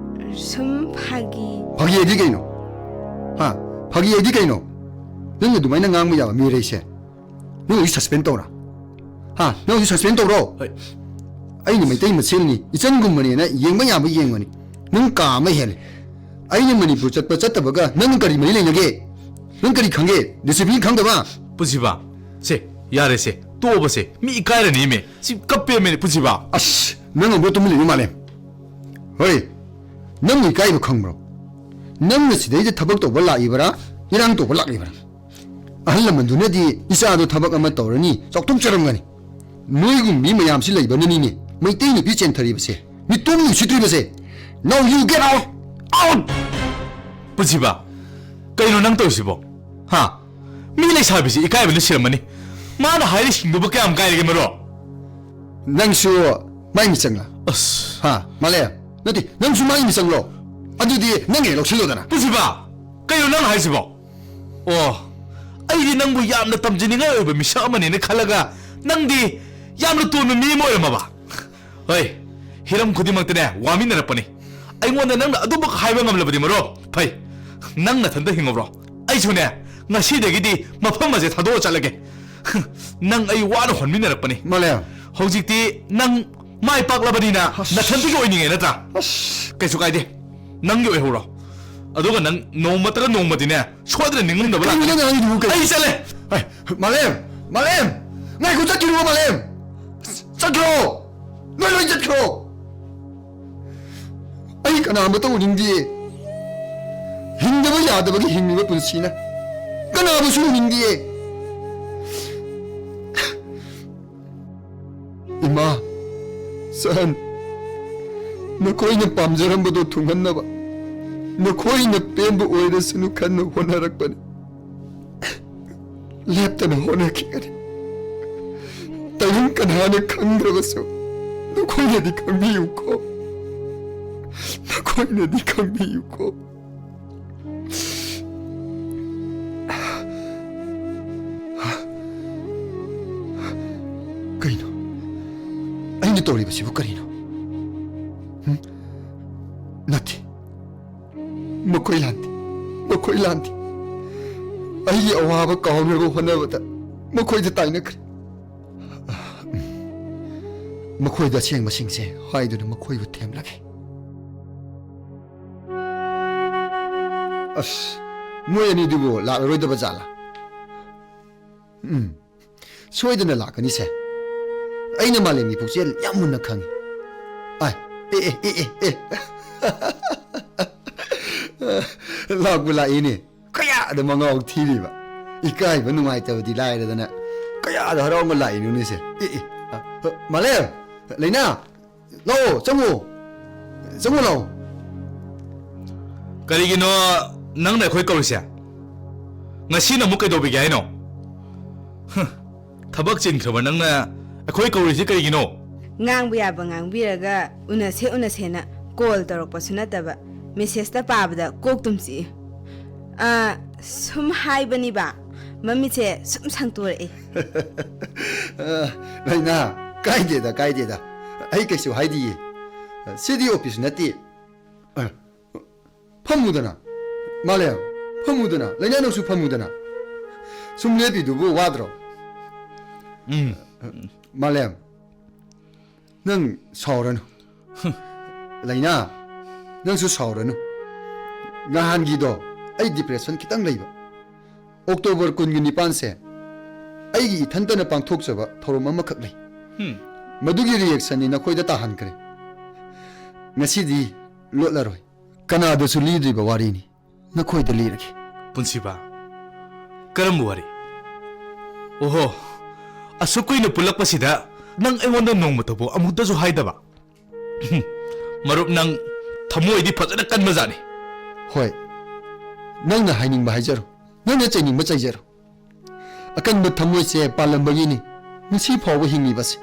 ꯁꯨꯝ ꯐꯥꯒꯤ꯫ ꯐꯥꯒꯤ ꯍꯥꯏꯗꯤ ꯀꯩꯅꯣ? ꯍꯥ? ꯐꯥꯒꯤ ꯍꯥꯏꯗꯤ ꯀꯩꯅꯣ? ꯅꯪ ꯑꯗꯨꯃꯥꯏꯅ ꯉꯥꯡꯕ ꯌꯥꯕ ꯃꯤꯔꯩꯁꯦ? ꯅꯪ ꯍꯧꯖꯤꯛ ꯁꯁꯄꯦꯟ ꯇꯧꯔꯥ? ꯍꯥ? ꯅꯪ ꯍꯧꯖꯤꯛ ꯁꯁꯄꯦꯟ ꯇꯧꯔꯣ? ꯍꯣꯏ꯫ ꯑꯩꯅ ꯃꯩꯇꯩ ꯃꯁꯦꯜꯅꯤ, ꯏꯆꯟꯒꯨꯝꯕꯅꯦꯅ ꯌꯦꯡꯕ ꯌꯥꯕ ꯌꯦꯡꯕꯅꯤ꯫ ꯅꯪ ꯀꯥ ꯑꯃ ꯍꯦꯜꯂꯦ꯫ ꯑꯩꯅ ꯃꯅꯤꯄꯨꯔ ꯆꯠꯄ ꯆꯠꯇꯕꯒ ꯅꯪ ꯀꯔꯤ ꯃꯔꯤ ꯂꯩꯅꯒꯦ? ꯅꯪ ꯀꯔꯤ ꯈꯪꯒꯦ? ꯗꯤꯁꯤꯄ꯭ꯂꯤꯟ ꯈꯪꯗꯕ? ꯄꯨꯟꯁꯤꯕ, ꯁꯦ, ꯌꯥꯔꯦ ꯁꯦ, ꯇꯣꯛꯑꯣꯕ ꯁꯦ꯫ ꯃꯤ ꯏꯀꯥꯏꯔꯅꯤ ꯃꯤ꯫ ꯁꯤ ꯀꯞꯄꯦ ꯃꯤ, ꯄꯨꯟꯁꯤꯕ꯫ ꯑꯁ, ꯅꯪ ꯑꯃꯨꯛ ꯇꯨꯃꯤꯟ ꯂꯩꯌꯨ ꯃꯥꯂꯦꯝ꯫ ꯍꯣꯏ, ꯅꯪꯕꯨ ꯏꯀꯥꯏꯕ ꯈꯪꯕ꯭ꯔꯣ? ꯅꯪꯅ ꯁꯤꯗꯩꯗ ꯊꯕꯛ ꯇꯧꯕ ꯂꯥꯛꯏꯕꯔꯥ, ꯏꯔꯥꯡ ꯇꯧꯕ ꯂꯥꯛꯂꯤꯕꯔꯥ? ꯑꯍꯜ ꯂꯃꯟꯗꯨꯅꯗꯤ ꯏꯆꯥꯗꯣ ꯊꯕꯛ ꯑꯃ ꯇꯧꯔꯅꯤ ꯆꯥꯎꯊꯣꯛꯆꯔꯝꯒꯅꯤ꯫ ꯅꯣꯏꯒꯨꯝꯕ ꯃꯤ ꯃꯌꯥꯝꯁꯤ ꯂꯩꯕꯅꯅꯤꯅꯦ ꯃꯩꯇꯩ ꯅꯨꯄꯤ ꯆꯦꯟꯊꯔꯤꯕꯁꯦ, ꯃꯤꯇꯣꯝ ꯅꯨꯡꯁꯤꯠꯇ꯭ꯔꯤꯕꯁꯦ꯫ Now you get out! Out! ꯄꯨꯟꯁꯤꯕ, ꯀꯩꯅꯣ ꯅꯪ ꯇꯧꯔꯤꯁꯤꯕꯣ? ꯍꯥ? ꯃꯤ ꯂꯩꯁꯥꯕꯤꯁꯤ ꯏꯀꯥꯏꯕꯅ ꯁꯤꯔꯝꯃꯅꯤ꯫ ꯃꯥꯅ ꯍꯥꯏꯔꯤꯁꯤꯡꯗꯨꯕꯨ ꯀꯌꯥꯝ ꯀꯥꯏꯔꯒꯦ ꯃꯔꯣ? ꯅꯪꯁꯨ ꯃꯥꯏ ꯃꯤꯆꯪꯂ? ꯑꯁ꯫ ꯍꯥ, ꯃꯥꯂꯦꯝ? ꯅꯠꯇꯦ, ꯅꯪꯁꯨ ꯃꯥꯒꯤ ꯃꯤꯆꯪꯂꯣ? ꯑꯗꯨꯗꯤ ꯅꯪ ꯍꯦꯛ ꯂꯧꯁꯤꯜꯂꯣꯗꯅ꯫ ꯄꯨꯟꯁꯤꯕ, ꯀꯩꯅꯣ ꯅꯪ ꯍꯥꯏꯁꯤꯕꯣ? ꯑꯣ, ꯑꯩꯗꯤ ꯅꯪꯕꯨ ꯌꯥꯝꯅ ꯇꯝꯖꯅꯤꯡꯉꯥꯏ ꯑꯣꯏꯕ ꯃꯤꯁꯛ ꯑꯃꯅꯦꯅ ꯈꯜꯂꯒ ꯅꯪꯗꯤ ꯌꯥꯝꯅ ꯇꯣꯟꯕ ꯃꯤ ꯑꯃ ꯑꯣꯏꯔꯝꯃꯕ? ꯍꯣꯏ, ꯍꯤꯔꯝ ꯈꯨꯗꯤꯡꯃꯛꯇꯅꯦ ꯋꯥꯃꯤꯟꯅꯔꯛꯄꯅꯤ꯫ ꯑꯩꯉꯣꯟꯗ ꯅꯪꯅ ꯑꯗꯨꯃꯛ ꯍꯥꯏꯕ ꯉꯝꯂꯕꯗꯤ ꯃꯔꯨꯞ, ꯐꯩ꯫ ꯅꯪ ꯅꯊꯟꯗ ꯍꯤꯡꯍꯧꯔꯣ꯫ ꯑꯩꯁꯨꯅꯦ, ꯉꯁꯤꯗꯒꯤꯗꯤ ꯃꯐꯝ ꯑꯁꯦ ꯊꯥꯗꯣꯛꯑ ꯆꯠꯂꯒꯦ꯫ ꯅꯪ ꯑꯩ ꯋꯥꯅ ꯍꯣꯟꯃꯤꯟꯅꯔꯛꯄꯅꯤ꯫ ꯃꯥꯂꯦꯝ꯫ ꯍꯧꯖꯤꯛꯇꯤ ꯅꯪ ꯃꯥꯏ ꯄꯥꯛꯂꯕꯅꯤꯅ ꯑꯁ꯫ ꯅꯊꯟꯗꯒꯤ ꯑꯣꯏꯅꯤꯡꯉꯦ ꯅꯠꯇ꯭ꯔꯥ? ꯑꯁ꯫ ꯀꯩꯁꯨ ꯀꯥꯏꯗꯦ꯫ ꯅꯪꯒꯤ ꯑꯣꯏꯍꯧꯔꯣ꯫ ꯑꯗꯨꯒ ꯅꯪ ꯅꯣꯡꯃꯇꯒ ꯅꯣꯡꯃꯗꯤꯅꯦ, ꯁꯣꯏꯗꯅ ꯅꯤꯡꯉꯝꯗꯕ ꯀꯩꯅꯣ ꯂꯥꯛꯀꯅꯤ꯫ ꯅꯪꯅ ꯍꯥꯏꯗꯨꯕꯨ ꯀꯩꯅꯣ? ꯑꯩ ꯆꯠꯂꯦ꯫ ꯍꯦ, ꯃꯥꯂꯦꯝ! ꯃꯥꯂꯦꯝ! ꯉꯥꯏꯈꯣ, ꯆꯠꯈꯤꯅꯨ, ꯃꯥꯂꯦꯝ! ꯆꯠꯈ꯭ꯔꯣ! ꯅꯣꯏ ꯂꯣꯏ ꯆꯠꯈ꯭ꯔꯣ! ꯑꯩ ꯀꯅꯥ ꯑꯃꯠꯇ ꯎꯅꯤꯡꯗꯤꯌꯦ꯫ ꯍꯤꯡꯗꯕ ꯌꯥꯗꯕꯒꯤ ꯍꯤꯡꯂꯤꯕ ꯄꯨꯟꯁꯤꯅ ꯀꯅꯥꯕꯨꯁꯨ ꯎꯅꯤꯡꯗꯤꯌꯦ꯫ ꯏꯃꯥ, ꯁꯍꯟ, ꯅꯈꯣꯏꯅ ꯄꯥꯝꯖꯔꯝꯕꯗꯣ ꯊꯨꯡꯍꯟꯅꯕ, ꯅꯈꯣꯏꯅ ꯄꯦꯟꯕ ꯑꯣꯏꯔꯁꯅꯨ ꯈꯟꯅ ꯍꯣꯠꯅꯔꯛꯄꯅꯤ꯫ ꯂꯦꯞꯇꯅ ꯍꯣꯠꯅꯈꯤꯒꯅꯤ꯫ ꯇꯥꯏꯃꯤꯡ ꯀꯅꯥꯅ ꯈꯪꯗ꯭ꯔꯕꯁꯨ, ꯅꯈꯣꯏꯅꯗꯤ ꯈꯪꯕꯤꯌꯨꯀꯣ꯫ ꯅꯈꯣꯏꯅꯗꯤ ꯈꯪꯕꯤꯌꯨꯀꯣ꯫ ꯀꯩꯅꯣ? ꯑꯩꯅ ꯇꯧꯔꯤꯕꯁꯤꯕꯨ ꯀꯔꯤꯅꯣ? ꯍꯨꯝ? ꯅꯠꯇꯦ꯫ ꯃꯈꯣꯏ ꯂꯥꯟꯗꯦ, ꯃꯈꯣꯏ ꯂꯥꯟꯗꯦ꯫ ꯑꯩꯒꯤ ꯑꯋꯥꯕ ꯀꯥꯎꯅꯕ ꯍꯣꯠꯅꯕꯗ ꯃꯈꯣꯏꯗ ꯇꯥꯏꯅꯈ꯭ꯔꯦ꯫ ꯃꯈꯣꯏꯗ ꯑꯁꯦꯡꯕꯁꯤꯡꯁꯦ ꯍꯥꯏꯗꯨꯅ ꯃꯈꯣꯏꯕꯨ ꯊꯦꯝꯂꯒꯦ꯫ ꯑꯁ, ꯃꯣꯏ ꯑꯅꯤꯗꯨꯕꯨ ꯂꯥꯛꯂꯔꯣꯏꯗꯕ ꯖꯥꯠꯂꯥ? ꯎꯝ, ꯁꯣꯏꯗꯅ ꯂꯥꯛꯀꯅꯤꯁꯦ꯫ ꯑꯩꯅ ꯃꯥꯂꯦꯝꯒꯤ ꯄꯨꯛꯆꯦꯜ ꯌꯥꯝ ꯃꯨꯟꯅ ꯈꯪꯉꯤ꯫ ꯑꯥꯏ, ꯑꯦ, ꯑꯦ, ꯑꯦ, ꯑꯦ, ꯑꯦ꯫ ꯂꯥꯛꯄꯨ ꯂꯥꯛꯏꯅꯦ꯫ ꯀꯌꯥꯗ ꯃꯉꯥꯎ ꯊꯤꯔꯤꯕ꯫ ꯏꯀꯥꯏꯕ ꯅꯨꯡꯉꯥꯏꯇꯕꯗꯤ ꯂꯥꯏꯔꯗꯅ ꯀꯌꯥꯗ ꯍꯔꯥꯎꯅ ꯂꯥꯛꯏꯅꯣꯅꯦꯁꯦ꯫ ꯑꯦ, ꯑꯦ, ꯑ, ꯑ, ꯃꯥꯂꯦꯝ, ꯂꯩꯅꯥ, ꯂꯥꯛꯑꯣ, ꯆꯪꯉꯣ꯫ ꯆꯪꯉꯣ ꯂꯥꯛꯑꯣ꯫ ꯀꯔꯤꯒꯤꯅꯣ ꯅꯪꯅ ꯑꯩꯈꯣꯏ ꯀꯧꯔꯤꯁꯦ? ꯉꯁꯤꯅ ꯑꯃꯨꯛ ꯀꯩꯗꯧꯕꯤꯒꯦ ꯍꯥꯏꯅꯣ? ꯍ, ꯊꯕꯛ ꯆꯤꯟꯈ꯭ꯔꯕ ꯅꯪꯅ ꯑꯩꯈꯣꯏ ꯀꯧꯔꯤꯁꯦ ꯀꯔꯤꯒꯤꯅꯣ? ꯉꯥꯡꯕ ꯌꯥꯕ ꯉꯥꯡꯕꯤꯔꯒ ꯎꯅꯁꯦ ꯎꯅꯁꯦꯅ ꯀꯣꯜ ꯇꯧꯔꯛꯄꯁꯨ ꯅꯠꯇꯕ, ꯃꯦꯁꯦꯖꯇ ꯄꯥꯕꯗ ꯀꯣꯛ ꯇꯨꯝ ꯆꯤꯛꯏ꯫ ꯑ, ꯁꯨꯝ ꯍꯥꯏꯕꯅꯤꯕ, ꯃꯃꯤꯠꯁꯦ ꯁꯨꯝ ꯁꯪꯇꯣꯔꯛꯏ꯫ ꯑ, ꯂꯩꯅꯥ, ꯀꯥꯏꯗꯦꯗ, ꯀꯥꯏꯗꯦꯗ꯫ ꯑꯩ ꯀꯩꯁꯨ ꯍꯥꯏꯗꯤꯌꯦ꯫ ꯁꯤꯗꯤ ꯑꯣꯐꯤꯁ ꯅꯠꯇꯦ꯫ ꯑ, ꯐꯝꯃꯨꯗꯅ꯫ ꯃꯥꯂꯦꯝ, ꯐꯝꯃꯨꯗꯅ꯫ ꯂꯩꯅꯥ, ꯅꯪꯁꯨ ꯐꯝꯃꯨꯗꯅ꯫ ꯁꯨꯝ ꯂꯦꯞꯄꯤꯗꯨꯕꯨ ꯋꯥꯗ꯭ꯔꯣ? ꯎꯝ꯫ ꯃꯥꯂꯦꯝ, ꯅꯪ ꯁꯥꯎꯔꯅꯨ꯫ ꯂꯩꯅꯥ, ꯅꯪꯁꯨ ꯁꯥꯎꯔꯅꯨ꯫ ꯅꯍꯥꯟꯒꯤꯗꯣ ꯑꯩ ꯗꯤꯄ꯭ꯔꯦꯁꯟ ꯈꯤꯇꯪ ꯂꯩꯕ꯫ ꯑꯣꯛꯇꯣꯕꯔ ꯀꯨꯟꯒ ꯅꯤꯄꯥꯟꯁꯦ ꯑꯩꯒꯤ ꯏꯊꯟꯇꯅ ꯄꯥꯡꯊꯣꯛꯆꯕ ꯊꯧꯔꯝ ꯑꯃꯈꯛ ꯂꯩ꯫ ꯍꯝ꯫ ꯃꯗꯨꯒꯤ ꯔꯤꯌꯦꯛꯁꯟꯅꯤ ꯅꯈꯣꯏꯗ ꯇꯥꯍꯟꯈ꯭ꯔꯦ꯫ ꯉꯁꯤꯗꯤ ꯂꯣꯠꯂꯔꯣꯏ꯫ ꯀꯅꯥꯗꯁꯨ ꯂꯤꯗ꯭ꯔꯤꯕ ꯋꯥꯔꯤꯅꯤ꯫ ꯅꯈꯣꯏꯗ ꯂꯤꯔꯒꯦ꯫ ꯄꯨꯟꯁꯤꯕ, ꯀꯔꯝꯕ ꯋꯥꯔꯤ? ꯑꯣꯍꯣ, ꯑꯁꯨꯛ ꯀꯨꯏꯅ ꯄꯨꯜꯂꯛꯄꯁꯤꯗ ꯅꯪ ꯑꯩꯉꯣꯟꯗ ꯅꯣꯡꯃꯇꯕꯨ ꯑꯃꯨꯛꯇꯁꯨ ꯍꯥꯏꯗꯕ? ꯃꯔꯨꯞ, ꯅꯪ ꯊꯃꯣꯏꯗꯤ ꯐꯖꯅ ꯀꯟꯕꯖꯥꯠꯅꯤ꯫ ꯍꯣꯏ, ꯅꯪꯅ ꯍꯥꯏꯅꯤꯡꯕ ꯍꯥꯏꯖꯔꯣ, ꯅꯪꯅ ꯆꯩꯅꯤꯡꯕ ꯆꯩꯖꯔꯣ꯫ ꯑꯀꯟꯕ ꯊꯃꯣꯏꯁꯦ ꯄꯥꯜꯂꯝꯕꯒꯤꯅꯤ ꯉꯁꯤ ꯐꯥꯎꯕ ꯍꯤꯡꯂꯤꯕꯁꯦ꯫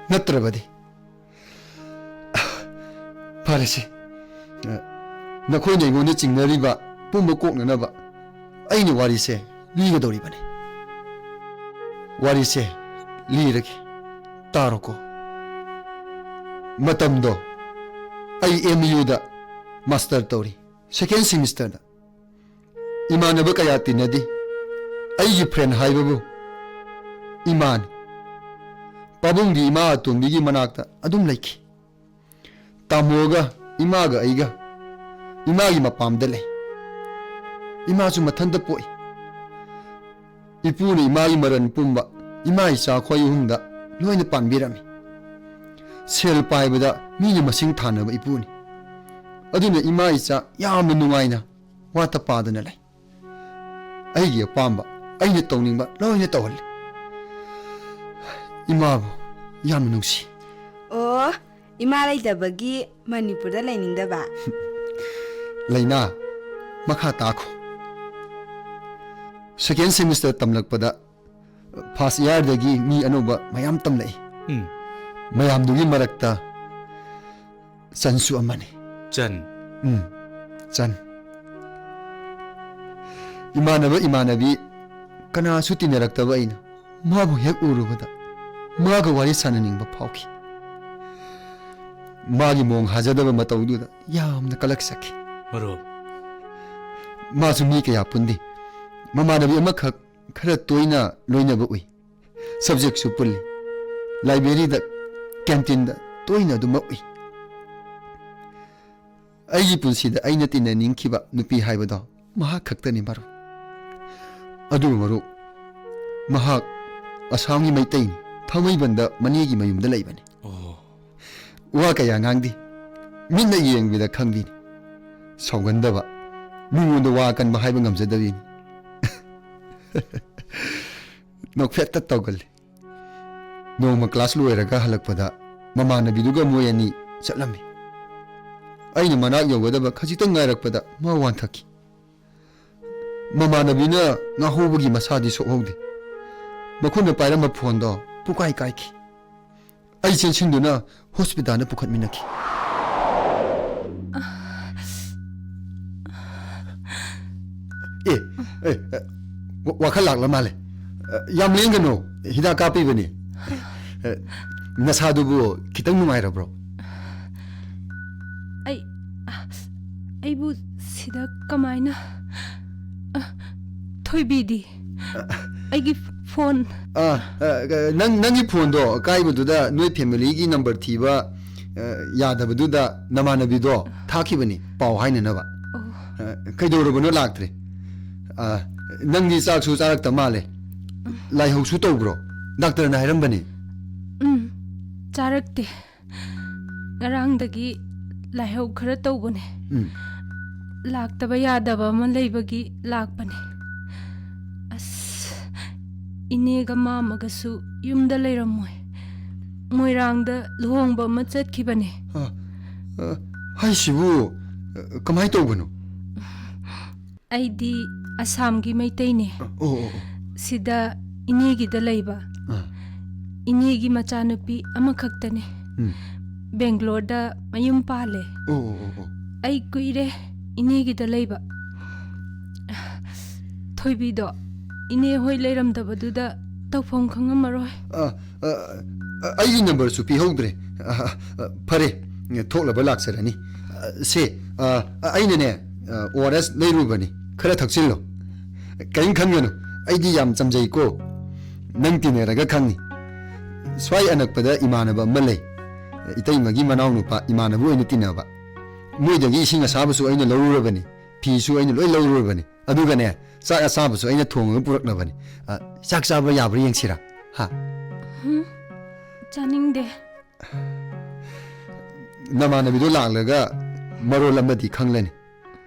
ꯅꯠꯇ꯭ꯔꯕꯗꯤ, ꯐꯔꯦꯁꯦ, ꯅꯈꯣꯏꯅ ꯑꯩꯉꯣꯟꯗ ꯆꯤꯡꯅꯔꯤꯕ ꯄꯨꯝꯕ ꯀꯣꯛꯅꯅꯕ ꯑꯩꯅ ꯋꯥꯔꯤꯁꯦ ꯂꯤꯒꯗꯧꯔꯤꯕꯅꯤ꯫ ꯋꯥꯔꯤꯁꯦ ꯂꯤꯔꯒꯦ, ꯇꯥꯔꯣꯀꯣ꯫ ꯃꯇꯝꯗꯣ ꯑꯩ ꯑꯦꯝ ꯌꯨꯗ ꯃꯥꯁꯇꯔ ꯇꯧꯔꯤ, ꯁꯦꯀꯦꯟ ꯁꯦꯃꯤꯁꯇꯔꯗ꯫ ꯏꯃꯥꯟꯅꯕ ꯀꯌꯥ ꯇꯤꯟꯅꯗꯦ꯫ ꯑꯩꯒꯤ ꯐ꯭ꯔꯦꯟ ꯍꯥꯏꯕꯕꯨ ꯏꯃꯥꯅꯤ꯫ ꯄꯥꯕꯨꯡꯗꯤ ꯏꯃꯥ ꯑꯇꯣꯝꯕꯤꯒꯤ ꯃꯅꯥꯛꯇ ꯑꯗꯨꯝ ꯂꯩꯈꯤ꯫ ꯇꯥꯃꯣꯒ ꯏꯃꯥꯒ ꯑꯩꯒ ꯏꯃꯥꯒꯤ ꯃꯄꯥꯝꯗ ꯂꯩ꯫ ꯏꯃꯥꯁꯨ ꯃꯊꯟꯇ ꯄꯣꯛꯏ꯫ ꯏꯄꯨꯅ ꯏꯃꯥꯒꯤ ꯃꯔꯟ ꯄꯨꯝꯕ ꯏꯃꯥ ꯏꯆꯥ ꯑꯩꯈꯣꯏ ꯑꯍꯨꯝꯗ ꯂꯣꯏꯅ ꯄꯥꯟꯕꯤꯔꯝꯃꯤ꯫ ꯁꯦꯜ ꯄꯥꯏꯕꯗ ꯃꯤꯅ ꯃꯁꯤꯡ ꯊꯥꯅꯕ ꯏꯄꯨꯅꯤ꯫ ꯑꯗꯨꯅ ꯏꯃꯥ ꯏꯆꯥ ꯌꯥꯝꯅ ꯅꯨꯡꯉꯥꯏꯅ ꯋꯥꯠꯇ ꯄꯥꯗꯅ ꯂꯩ꯫ ꯑꯩꯒꯤ ꯑꯄꯥꯝꯕ, ꯑꯩꯅ ꯇꯧꯅꯤꯡꯕ ꯂꯣꯏꯅ ꯇꯧꯍꯜꯂꯤ꯫ ꯏꯃꯥꯕꯨ ꯌꯥꯝꯅ ꯅꯨꯡꯁꯤ꯫ ꯑꯣ, ꯏꯃꯥ ꯂꯩꯇꯕꯒꯤ ꯃꯅꯤꯄꯨꯔꯗ ꯂꯩꯅꯤꯡꯗꯕ? ꯂꯩꯅꯥ, ꯃꯈꯥ ꯇꯥꯈꯣ꯫ ꯁꯦꯀꯦꯟ ꯁꯦꯃꯤꯁꯇꯔ ꯇꯝꯂꯛꯄꯗ ꯐꯥꯔꯁ ꯏꯌꯥꯔꯗꯒꯤ ꯃꯤ ꯑꯅꯧꯕ ꯃꯌꯥꯝ ꯇꯝꯂꯛꯏ꯫ ꯎꯝ꯫ ꯃꯌꯥꯝꯗꯨꯒꯤ ꯃꯔꯛꯇ ꯆꯟꯁꯨ ꯑꯃꯅꯤ꯫ ꯆꯟ꯫ ꯎꯝ, ꯆꯟ꯫ ꯏꯃꯥꯟꯅꯕ ꯏꯃꯥꯟꯅꯕꯤ ꯀꯅꯥꯁꯨ ꯇꯤꯟꯅꯔꯛꯇꯕ ꯑꯩꯅ ꯃꯥꯕꯨ ꯍꯦꯛ ꯎꯔꯨꯕꯗ ꯃꯥꯒ ꯋꯥꯔꯤ ꯁꯥꯟꯅꯅꯤꯡꯕ ꯐꯥꯎꯈꯤ꯫ ꯃꯥꯒꯤ ꯃꯑꯣꯡ ꯍꯥꯖꯗꯕ ꯃꯇꯧꯗꯨꯗ ꯌꯥꯝꯅ ꯀꯂꯛꯆꯈꯤ꯫ ꯃꯔꯨꯞ꯫ ꯃꯥꯁꯨ ꯃꯤ ꯀꯌꯥ ꯄꯨꯟꯗꯦ꯫ ꯃꯃꯥꯟꯅꯕꯤ ꯑꯃꯈꯛ ꯈꯔ ꯇꯣꯏꯅ ꯂꯣꯏꯅꯕ ꯎꯏ꯫ ꯁꯕꯖꯦꯛꯁꯨ ꯄꯨꯜꯂꯤ꯫ ꯂꯥꯏꯕ꯭ꯔꯦꯔꯤꯗ, ꯀꯦꯟꯇꯤꯟꯗ ꯇꯣꯏꯅ ꯑꯗꯨꯃꯛ ꯎꯏ꯫ ꯑꯩꯒꯤ ꯄꯨꯟꯁꯤꯗ ꯑꯩꯅ ꯇꯤꯟꯅꯅꯤꯡꯈꯤꯕ ꯅꯨꯄꯤ ꯍꯥꯏꯕꯗꯣ ꯃꯍꯥꯛ ꯈꯛꯇꯅꯤ, ꯃꯔꯨꯞ꯫ ꯑꯗꯨꯕꯨ ꯃꯔꯨꯞ, ꯃꯍꯥꯛ ꯑꯁꯥꯝꯒꯤ ꯃꯩꯇꯩꯅꯤ, ꯊꯥꯡꯃꯩꯕꯟꯗ ꯃꯅꯦꯒꯤ ꯃꯌꯨꯝꯗ ꯂꯩꯕꯅꯤ꯫ ꯑꯣ꯫ ꯋꯥ ꯀꯌꯥ ꯉꯥꯡꯗꯦ, ꯃꯤꯠꯅ ꯌꯦꯡꯕꯗ ꯈꯪꯕꯤꯅꯤ꯫ ꯁꯥꯎꯒꯟꯗꯕ, ꯃꯤꯉꯣꯟꯗ ꯋꯥ ꯑꯀꯟꯕ ꯍꯥꯏꯕ ꯉꯝꯖꯗꯕꯤꯅꯤ꯫ ꯅꯣꯛꯐꯦꯠꯇ ꯇꯧꯒꯜꯂꯤ꯫ ꯅꯣꯡꯃ ꯀ꯭ꯂꯥꯁ ꯂꯣꯏꯔꯒ ꯍꯜꯂꯛꯄꯗ ꯃꯃꯥꯟꯅꯕꯤꯗꯨꯒ ꯃꯣꯏ ꯑꯅꯤ ꯆꯠꯂꯝꯃꯤ꯫ ꯑꯩꯅ ꯃꯅꯥꯛ ꯌꯧꯒꯗꯕ ꯈꯖꯤꯛꯇꯪ ꯉꯥꯏꯔꯛꯄꯗ ꯃꯥ ꯋꯥꯟꯊꯈꯤ꯫ ꯃꯃꯥꯟꯅꯕꯤꯅ ꯉꯥꯍꯧꯕꯒꯤ ꯃꯁꯥꯗꯤ ꯁꯣꯛꯍꯧꯗꯦ꯫ ꯃꯈꯨꯠꯅ ꯄꯥꯏꯔꯝꯕ ꯐꯣꯟꯗꯣ ꯄꯨꯀꯥꯏ ꯀꯥꯏꯈꯤ꯫ ꯑꯩ ꯆꯦꯟꯁꯤꯟꯗꯨꯅ ꯍꯣꯁꯄꯤꯇꯥꯜꯗ ꯄꯨꯈꯠꯃꯤꯟꯅꯈꯤ꯫ ꯑꯦ, ꯑꯦ, ꯑꯦ, ꯋꯥ-, ꯋꯥꯈꯜ ꯂꯥꯛꯂ ꯃꯥꯜꯂꯦ꯫ ꯑ, ꯌꯥꯝ ꯂꯦꯡꯒꯅꯨ, ꯍꯤꯗꯥꯛ ꯀꯥꯞꯄꯤꯕꯅꯤ꯫ ꯑ, ꯅꯁꯥꯗꯨꯕꯨ ꯈꯤꯇꯪ ꯅꯨꯡꯉꯥꯏꯔꯕ꯭ꯔꯣ? ꯑꯩ, ꯑ, ꯑꯩꯕꯨ ꯁꯤꯗ ꯀꯃꯥꯏꯅ? ꯑ, ꯊꯣꯏꯕꯤꯗꯤ? ꯑꯩꯒꯤ ꯐꯣꯟ꯫ ꯑꯥ, ꯑ, ꯅꯪ, ꯅꯪꯒꯤ ꯐꯣꯟꯗꯣ ꯀꯥꯏꯕꯗꯨꯗ ꯅꯣꯏ ꯐꯦꯃꯤꯂꯤꯒꯤ ꯅꯝꯕꯔ ꯊꯤꯕ, ꯑ, ꯌꯥꯗꯕꯗꯨꯗ ꯅꯃꯥꯟꯅꯕꯤꯗꯣ ꯊꯥꯈꯤꯕꯅꯤ ꯄꯥꯎ ꯍꯥꯏꯅꯅꯕ꯫ ꯑꯣ꯫ ꯑ, ꯀꯩꯗꯧꯔꯕꯅꯣ ꯂꯥꯛꯇ꯭ꯔꯦ? ꯑ, ꯅꯪꯗꯤ ꯆꯥꯛꯁꯨ ꯆꯥꯔꯛꯇ ꯃꯥꯜꯂꯦ꯫ ꯂꯥꯏꯍꯧꯁꯨ ꯇꯧꯕ꯭ꯔꯣ? ꯗꯥꯛꯇꯔꯅ ꯍꯥꯏꯔꯝꯕꯅꯤ꯫ ꯎꯝ, ꯆꯥꯔꯛꯇꯦ꯫ ꯉꯔꯥꯡꯗꯒꯤ ꯂꯥꯏꯍꯧ ꯈꯔ ꯇꯧꯕꯅꯦ꯫ ꯎꯝ꯫ ꯂꯥꯛꯇꯕ ꯌꯥꯗꯕ ꯑꯃ ꯂꯩꯕꯒꯤ ꯂꯥꯛꯄꯅꯦ꯫ ꯑꯁ, ꯏꯅꯦꯒ ꯃꯥꯃꯒꯁꯨ ꯌꯨꯝꯗ ꯂꯩꯔꯝꯃꯣꯏ꯫ ꯃꯣꯏꯔꯥꯡꯗ ꯂꯨꯍꯣꯡꯕ ꯑꯃ ꯆꯠꯈꯤꯕꯅꯦ꯫ ꯑ, ꯑ, ꯍꯥꯏꯁꯤꯕꯨ, ꯑ, ꯀꯃꯥꯏ ꯇꯧꯕꯅꯣ? ꯑꯩꯗꯤ ꯑꯁꯥꯝꯒꯤ ꯃꯩꯇꯩꯅꯦ꯫ ꯑꯣ, ꯑꯣ, ꯑꯣ꯫ ꯁꯤꯗ ꯏꯅꯦꯒꯤꯗ ꯂꯩꯕ꯫ ꯑ, ꯏꯅꯦꯒꯤ ꯃꯆꯥꯅꯨꯄꯤ ꯑꯃꯈꯛꯇꯅꯦ꯫ ꯎꯝ꯫ ꯕꯦꯡꯒ꯭ꯂꯣꯔꯗ ꯃꯌꯨꯝ ꯄꯥꯜꯂꯦ꯫ ꯑꯣ, ꯑꯣ, ꯑꯣ, ꯑꯣ꯫ ꯑꯩ ꯀꯨꯏꯔꯦ ꯏꯅꯦꯒꯤꯗ ꯂꯩꯕ꯫ ꯊꯣꯏꯕꯤꯗꯣ ꯏꯅꯦ ꯍꯣꯏ ꯂꯩꯔꯝꯗꯕꯗꯨꯗ ꯇꯧꯐꯝ ꯈꯪꯉꯝꯃꯔꯣꯏ꯫ ꯑ, ꯑ, ꯑ, ꯑꯩꯒꯤ ꯅꯝꯕꯔꯁꯨ ꯄꯤꯍꯧꯗ꯭ꯔꯦ꯫ ꯑ, ꯑ, ꯐꯔꯦ, ꯊꯣꯛꯂꯕ ꯂꯥꯛꯆꯔꯅꯤ꯫ ꯑ, ꯁꯦ, ꯑ, ꯑ, ꯑꯩꯅꯅꯦ, ꯑ, ꯑꯣ ꯑꯥꯔ ꯑꯦꯁ ꯂꯩꯔꯨꯕꯅꯤ, ꯈꯔ ꯊꯛꯆꯤꯜꯂꯣ꯫ ꯀꯔꯤꯝ ꯈꯟꯒꯅꯨ, ꯑꯩꯗꯤ ꯌꯥꯝ ꯆꯝꯖꯩꯀꯣ꯫ ꯅꯪ ꯇꯤꯟꯅꯔꯒ ꯈꯪꯅꯤ꯫ ꯁ꯭ꯋꯥꯏ ꯑꯅꯛꯄꯗ ꯏꯃꯥꯟꯅꯕ ꯑꯃ ꯂꯩ, ꯏꯇꯩꯃꯒꯤ ꯃꯅꯥꯎꯅꯨꯄꯥ, ꯏꯃꯥꯟꯅꯕ ꯑꯣꯏꯅ ꯇꯤꯟꯅꯕ꯫ ꯃꯣꯏꯗꯒꯤ ꯏꯁꯤꯡ ꯑꯁꯥꯕꯁꯨ ꯑꯩꯅ ꯂꯧꯔꯨꯔꯕꯅꯤ, ꯐꯤꯁꯨ ꯑꯩꯅ ꯂꯣꯏ ꯂꯧꯔꯨꯔꯕꯅꯤ꯫ ꯑꯗꯨꯒꯅꯦ, ꯆꯥꯛ ꯑꯁꯥꯕꯁꯨ ꯑꯩꯅ ꯊꯣꯡꯉꯒ ꯄꯨꯔꯛꯅꯕꯅꯤ꯫ ꯑ, ꯆꯥꯛ ꯆꯥꯕ ꯌꯥꯕ꯭ꯔꯥ ꯌꯦꯡꯁꯤꯔꯥ? ꯍꯥ? ꯍꯨꯝ, ꯆꯥꯅꯤꯡꯗꯦ꯫ ꯅꯃꯥꯟꯅꯕꯤꯗꯣ ꯂꯥꯛꯂꯒ ꯃꯔꯣꯜ ꯑꯃꯗꯤ ꯈꯪꯂꯅꯤ꯫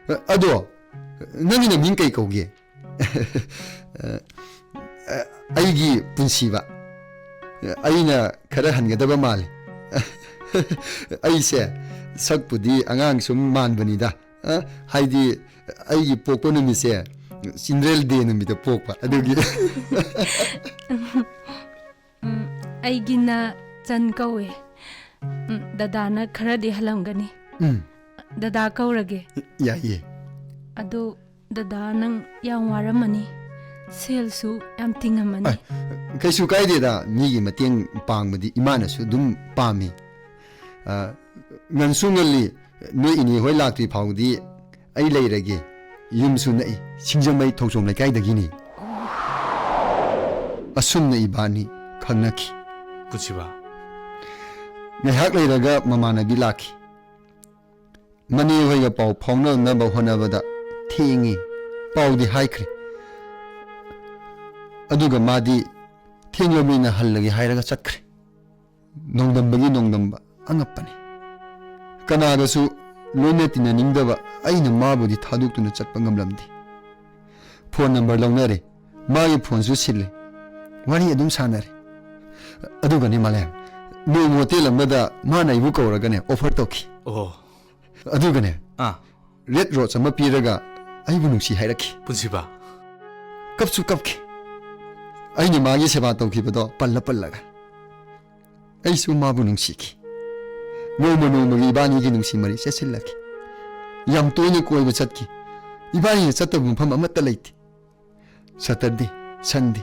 ꯑ, ꯑꯗꯣ, ꯅꯪꯒꯤ ꯅꯃꯤꯡ ꯀꯩ ꯀꯧꯒꯦ? ꯑ, ꯑꯩꯒꯤ ꯄꯨꯟꯁꯤꯕ꯫ ꯑꯩꯅ ꯈꯔ ꯍꯟꯒꯗꯕ ꯃꯥꯜꯂꯤ꯫ ꯑꯩꯁꯦ ꯁꯛꯄꯨꯗꯤ ꯑꯉꯥꯡ ꯁꯨꯝ ꯃꯥꯟꯕꯅꯤꯗ꯫ ꯑ, ꯍꯥꯏꯗꯤ, ꯑꯩꯒꯤ ꯄꯣꯛꯄ ꯅꯨꯃꯤꯠꯁꯦ ꯆꯤꯜꯗ꯭ꯔꯦꯟꯁ ꯗꯦ ꯅꯨꯃꯤꯠꯇ ꯄꯣꯛꯄ, ꯑꯗꯨꯒꯤ꯫ ꯎꯝ, ꯑꯩꯒꯤꯅ ꯆꯟ ꯀꯧꯋꯦ꯫ ꯎꯝ, ꯗꯗꯥꯅ ꯈꯔꯗꯤ ꯍꯜꯂꯝꯒꯅꯤ꯫ ꯎꯝ, ꯗꯗꯥ ꯀꯧꯔꯒꯦ꯫ ꯌꯥꯏꯌꯦ꯫ ꯑꯗꯣ ꯗꯗꯥ, ꯅꯪ ꯌꯥꯝ ꯋꯥꯔꯝꯃꯅꯤ, ꯁꯦꯜꯁꯨ ꯌꯥꯝ ꯇꯤꯡꯉꯝꯃꯅꯤ꯫ ꯑ, ꯀꯩꯁꯨ ꯀꯥꯏꯗꯦꯗ, ꯃꯤꯒꯤ ꯃꯇꯦꯡ ꯄꯥꯡꯕꯗꯤ ꯏꯃꯥꯅꯁꯨ ꯑꯗꯨꯝ ꯄꯥꯝꯃꯤ꯫ ꯑ, ꯉꯟꯁꯨ ꯉꯜꯂꯤ, ꯅꯣꯏ ꯏꯅꯦ ꯍꯣꯏ ꯂꯥꯛꯇ꯭ꯔꯤ ꯐꯥꯎꯗꯤ ꯑꯩ ꯂꯩꯔꯒꯦ꯫ ꯌꯨꯝꯁꯨ ꯅꯛꯏ, ꯁꯤꯡꯖꯃꯩ ꯊꯣꯡꯖꯣꯝ ꯂꯩꯀꯥꯏꯗꯒꯤꯅꯤ꯫ ꯑꯁꯨꯝꯅ ꯏꯕꯥꯅꯤ ꯈꯪꯅꯈꯤ꯫ ꯄꯨꯟꯁꯤꯕ꯫ ꯉꯥꯏꯍꯥꯛ ꯂꯩꯔꯒ ꯃꯃꯥꯟꯅꯕꯤ ꯂꯥꯛꯈꯤ꯫ ꯃꯅꯦ ꯍꯣꯏꯒ ꯄꯥꯎ ꯐꯥꯎꯅꯅꯕ ꯍꯣꯠꯅꯕꯗ ꯊꯦꯡꯉꯤ꯫ ꯄꯥꯎꯗꯤ ꯍꯥꯏꯈ꯭ꯔꯦ꯫ ꯑꯗꯨꯒ ꯃꯥꯗꯤ ꯊꯦꯡꯂꯕꯅꯤꯅ ꯍꯜꯂꯒꯦ ꯍꯥꯏꯔꯒ ꯆꯠꯈ꯭ꯔꯦ꯫ ꯅꯣꯡꯗꯝꯕꯒꯤ ꯅꯣꯡꯗꯝꯕ ꯑꯉꯛꯄꯅꯤ꯫ ꯀꯅꯥꯒꯁꯨ ꯂꯣꯏꯅ ꯇꯤꯟꯅꯅꯤꯡꯗꯕ ꯑꯩꯅ ꯃꯥꯕꯨꯗꯤ ꯊꯥꯗꯣꯛꯇꯨꯅ ꯆꯠꯄ ꯉꯝꯂꯝꯗꯦ꯫ Phone number ꯂꯧꯅꯔꯦ꯫ ꯃꯥꯒꯤ ꯐꯣꯟꯁꯨ ꯁꯤꯜꯂꯦ꯫ ꯋꯥꯔꯤ ꯑꯗꯨꯝ ꯁꯥꯟꯅꯔꯦ꯫ ꯑꯗꯨꯒꯅꯦ ꯃꯥꯂꯦꯝ, ꯅꯣꯡꯃ ꯍꯣꯇꯦꯜ ꯑꯃꯗ ꯃꯥꯅ ꯑꯩꯕꯨ ꯀꯧꯔꯒꯅꯦ ꯑꯣꯐꯔ ꯇꯧꯈꯤ꯫ ꯑꯣ꯫ ꯑꯗꯨꯒꯅꯦ, ꯑꯥ꯫ ꯔꯦꯗ ꯔꯣꯁ ꯑꯃ ꯄꯤꯔꯒ ꯑꯩꯕꯨ ꯅꯨꯡꯁꯤ ꯍꯥꯏꯔꯛꯈꯤ꯫ ꯄꯨꯟꯁꯤꯕ꯫ ꯀꯞꯁꯨ ꯀꯞꯈꯤ꯫ ꯑꯩꯅ ꯃꯥꯒꯤ ꯁꯦꯕꯥ ꯇꯧꯈꯤꯕꯗꯣ ꯄꯜꯂ ꯄꯜꯂꯒ꯫ ꯑꯩꯁꯨ ꯃꯥꯕꯨ ꯅꯨꯡꯁꯤꯈꯤ꯫ ꯅꯣꯡꯃ ꯅꯣꯡꯃꯒꯤ ꯏꯕꯥꯅꯤꯒꯤ ꯅꯨꯡꯁꯤ ꯃꯔꯤ ꯆꯦꯠꯁꯤꯜꯂꯛꯈꯤ꯫ ꯌꯥꯝ ꯇꯣꯏꯅ ꯀꯣꯏꯕ ꯆꯠꯈꯤ꯫ ꯏꯕꯥꯅꯤꯅ ꯆꯠꯇꯕ ꯃꯐꯝ ꯑꯃꯠꯇ ꯂꯩꯇꯦ꯫ ꯁꯇꯔꯗꯦ, ꯁꯟꯗꯦ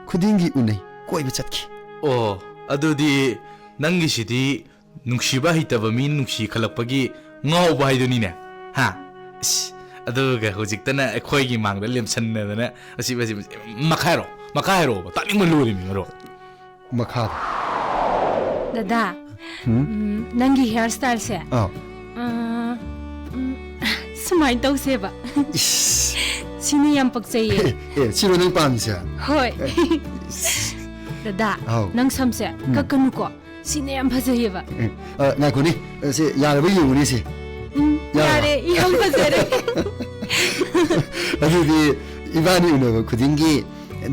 ꯈꯨꯗꯤꯡꯒꯤ ꯎꯅꯩ, ꯀꯣꯏꯕ ꯆꯠꯈꯤ꯫ ꯑꯣ, ꯑꯗꯨꯗꯤ ꯅꯪꯒꯤꯁꯤꯗꯤ ꯅꯨꯡꯁꯤꯕ ꯍꯩꯇꯕ ꯃꯤ ꯅꯨꯡꯁꯤ ꯈꯜꯂꯛꯄꯒꯤ ꯉꯥꯎꯕ ꯍꯥꯏꯗꯨꯅꯤꯅꯦ, ꯍꯥ? ꯏꯁ, ꯑꯗꯨꯒ ꯍꯧꯖꯤꯛꯇꯅ ꯑꯩꯈꯣꯏꯒꯤ ꯃꯥꯡꯗ ꯂꯦꯝꯁꯟꯅꯗꯅ ꯑꯁꯤ, ꯑꯁꯤ, ꯃꯈꯥ ꯍꯥꯏꯔꯣ, ꯃꯈꯥ ꯍꯥꯏꯔꯣꯕ, ꯇꯥꯅꯤꯡꯕ ꯂꯣꯏꯔꯦ ꯃꯤ ꯃꯔꯣ꯫ ꯃꯈꯥꯗ꯫ ꯗꯗꯥ, ꯎꯝ? ꯎꯝ, ꯅꯪꯒꯤ ꯍꯤꯌꯔ ꯁ꯭ꯇꯥꯏꯜꯁꯦ, ꯑꯥ꯫ ꯑꯥ, ꯎꯝ, ꯁꯨꯃꯥꯏꯅ ꯇꯧꯁꯦꯕ꯫ ꯏꯁ꯫ ꯁꯤꯅ ꯌꯥꯝ ꯄꯛꯆꯩꯌꯦ꯫ ꯑꯦ, ꯑꯦ, ꯁꯤꯔꯣ ꯅꯪ ꯄꯥꯝꯃꯤꯁꯦ? ꯍꯣꯏ꯫ ꯑꯦ, ꯏꯁ꯫ ꯗꯗꯥ, ꯑꯥꯎ꯫ ꯅꯪ ꯁꯝꯁꯦ ꯎꯝ꯫ ꯀꯛꯀꯅꯨꯀꯣ꯫ ꯁꯤꯅ ꯌꯥꯝ ꯐꯖꯩꯌꯦꯕ꯫ ꯑꯦ, ꯑ, ꯉꯥꯏꯈꯣꯅꯦ꯫ ꯑ, ꯁꯤ ꯌꯥꯔꯕ ꯌꯦꯡꯉꯨꯅꯦ ꯁꯤ꯫ ꯎꯝ, ꯌꯥꯔꯕ? ꯌꯥꯔꯦ, ꯌꯥꯝ ꯐꯖꯔꯦ꯫ ꯑꯗꯨꯗꯤ ꯏꯕꯥꯅꯤ ꯎꯅꯕ ꯈꯨꯗꯤꯡꯒꯤ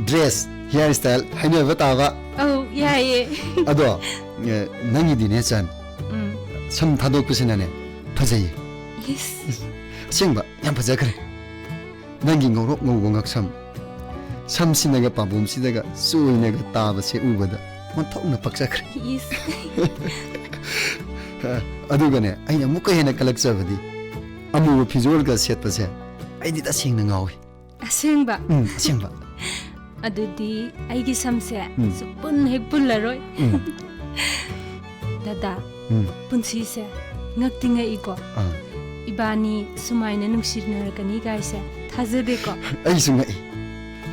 ꯗ꯭ꯔꯦꯁ, ꯍꯤꯌꯔ ꯁ꯭ꯇꯥꯏꯜ ꯍꯥꯏꯅꯕ ꯇꯥꯕ꯫ ꯑꯧ, ꯌꯥꯏꯌꯦ꯫ ꯑꯗꯣ, ꯑꯦ, ꯅꯪꯒꯤꯗꯤꯅꯦ, ꯆꯟ, ꯎꯝ꯫ ꯁꯝ ꯊꯥꯗꯣꯛꯄꯁꯤꯅꯅꯦ, ꯐꯖꯩꯌꯦ꯫ ꯏꯁ꯫ ꯑꯁꯦꯡꯕ, ꯌꯥꯝ ꯐꯖꯈ꯭ꯔꯦ꯫ ꯅꯪꯒꯤ ꯉꯧꯔꯣꯛ ꯉꯧꯕ ꯉꯛꯁꯝ, ꯁꯝꯁꯤꯅꯒ ꯄꯥꯝꯕꯣꯝꯁꯤꯗꯒ ꯆꯣꯏꯅꯒ ꯇꯥꯕꯁꯦ ꯎꯕꯗ ꯑꯣꯟꯊꯣꯛꯅ ꯄꯛꯆꯈ꯭ꯔꯦ꯫ ꯏꯁ꯫ ꯑꯗꯨꯒꯅꯦ, ꯑꯩꯅ ꯑꯃꯨꯛꯀ ꯍꯦꯟꯅ ꯀꯜꯂꯛꯆꯕꯗꯤ, ꯑꯃꯨꯕ ꯐꯤꯖꯣꯜꯒ ꯁꯦꯠꯄꯁꯦ ꯑꯩꯗꯤ ꯇꯁꯦꯡꯅ ꯉꯥꯎꯏ꯫ ꯑꯁꯦꯡꯕ? ꯎꯝ, ꯑꯁꯦꯡꯕ꯫ ꯑꯗꯨꯗꯤ ꯑꯩꯒꯤ ꯁꯝꯁꯦ ꯎꯝ꯫ ꯁꯨꯛꯄꯨꯟ ꯍꯦꯛ ꯄꯨꯜꯂꯔꯣꯏ꯫ ꯎꯝ꯫ ꯗꯗꯥ, ꯎꯝ꯫ ꯄꯨꯟꯁꯤꯁꯦ ꯉꯛꯇꯤ ꯉꯛꯏꯀꯣ꯫ ꯑꯥ꯫ ꯏꯕꯥꯅꯤ ꯁꯨꯃꯥꯏꯅ ꯅꯨꯡꯁꯤꯅꯔꯛꯀꯅꯤ ꯀꯥꯏꯁꯦ ꯊꯥꯖꯗꯦꯀꯣ꯫ ꯑꯩꯁꯨ ꯉꯛꯏ꯫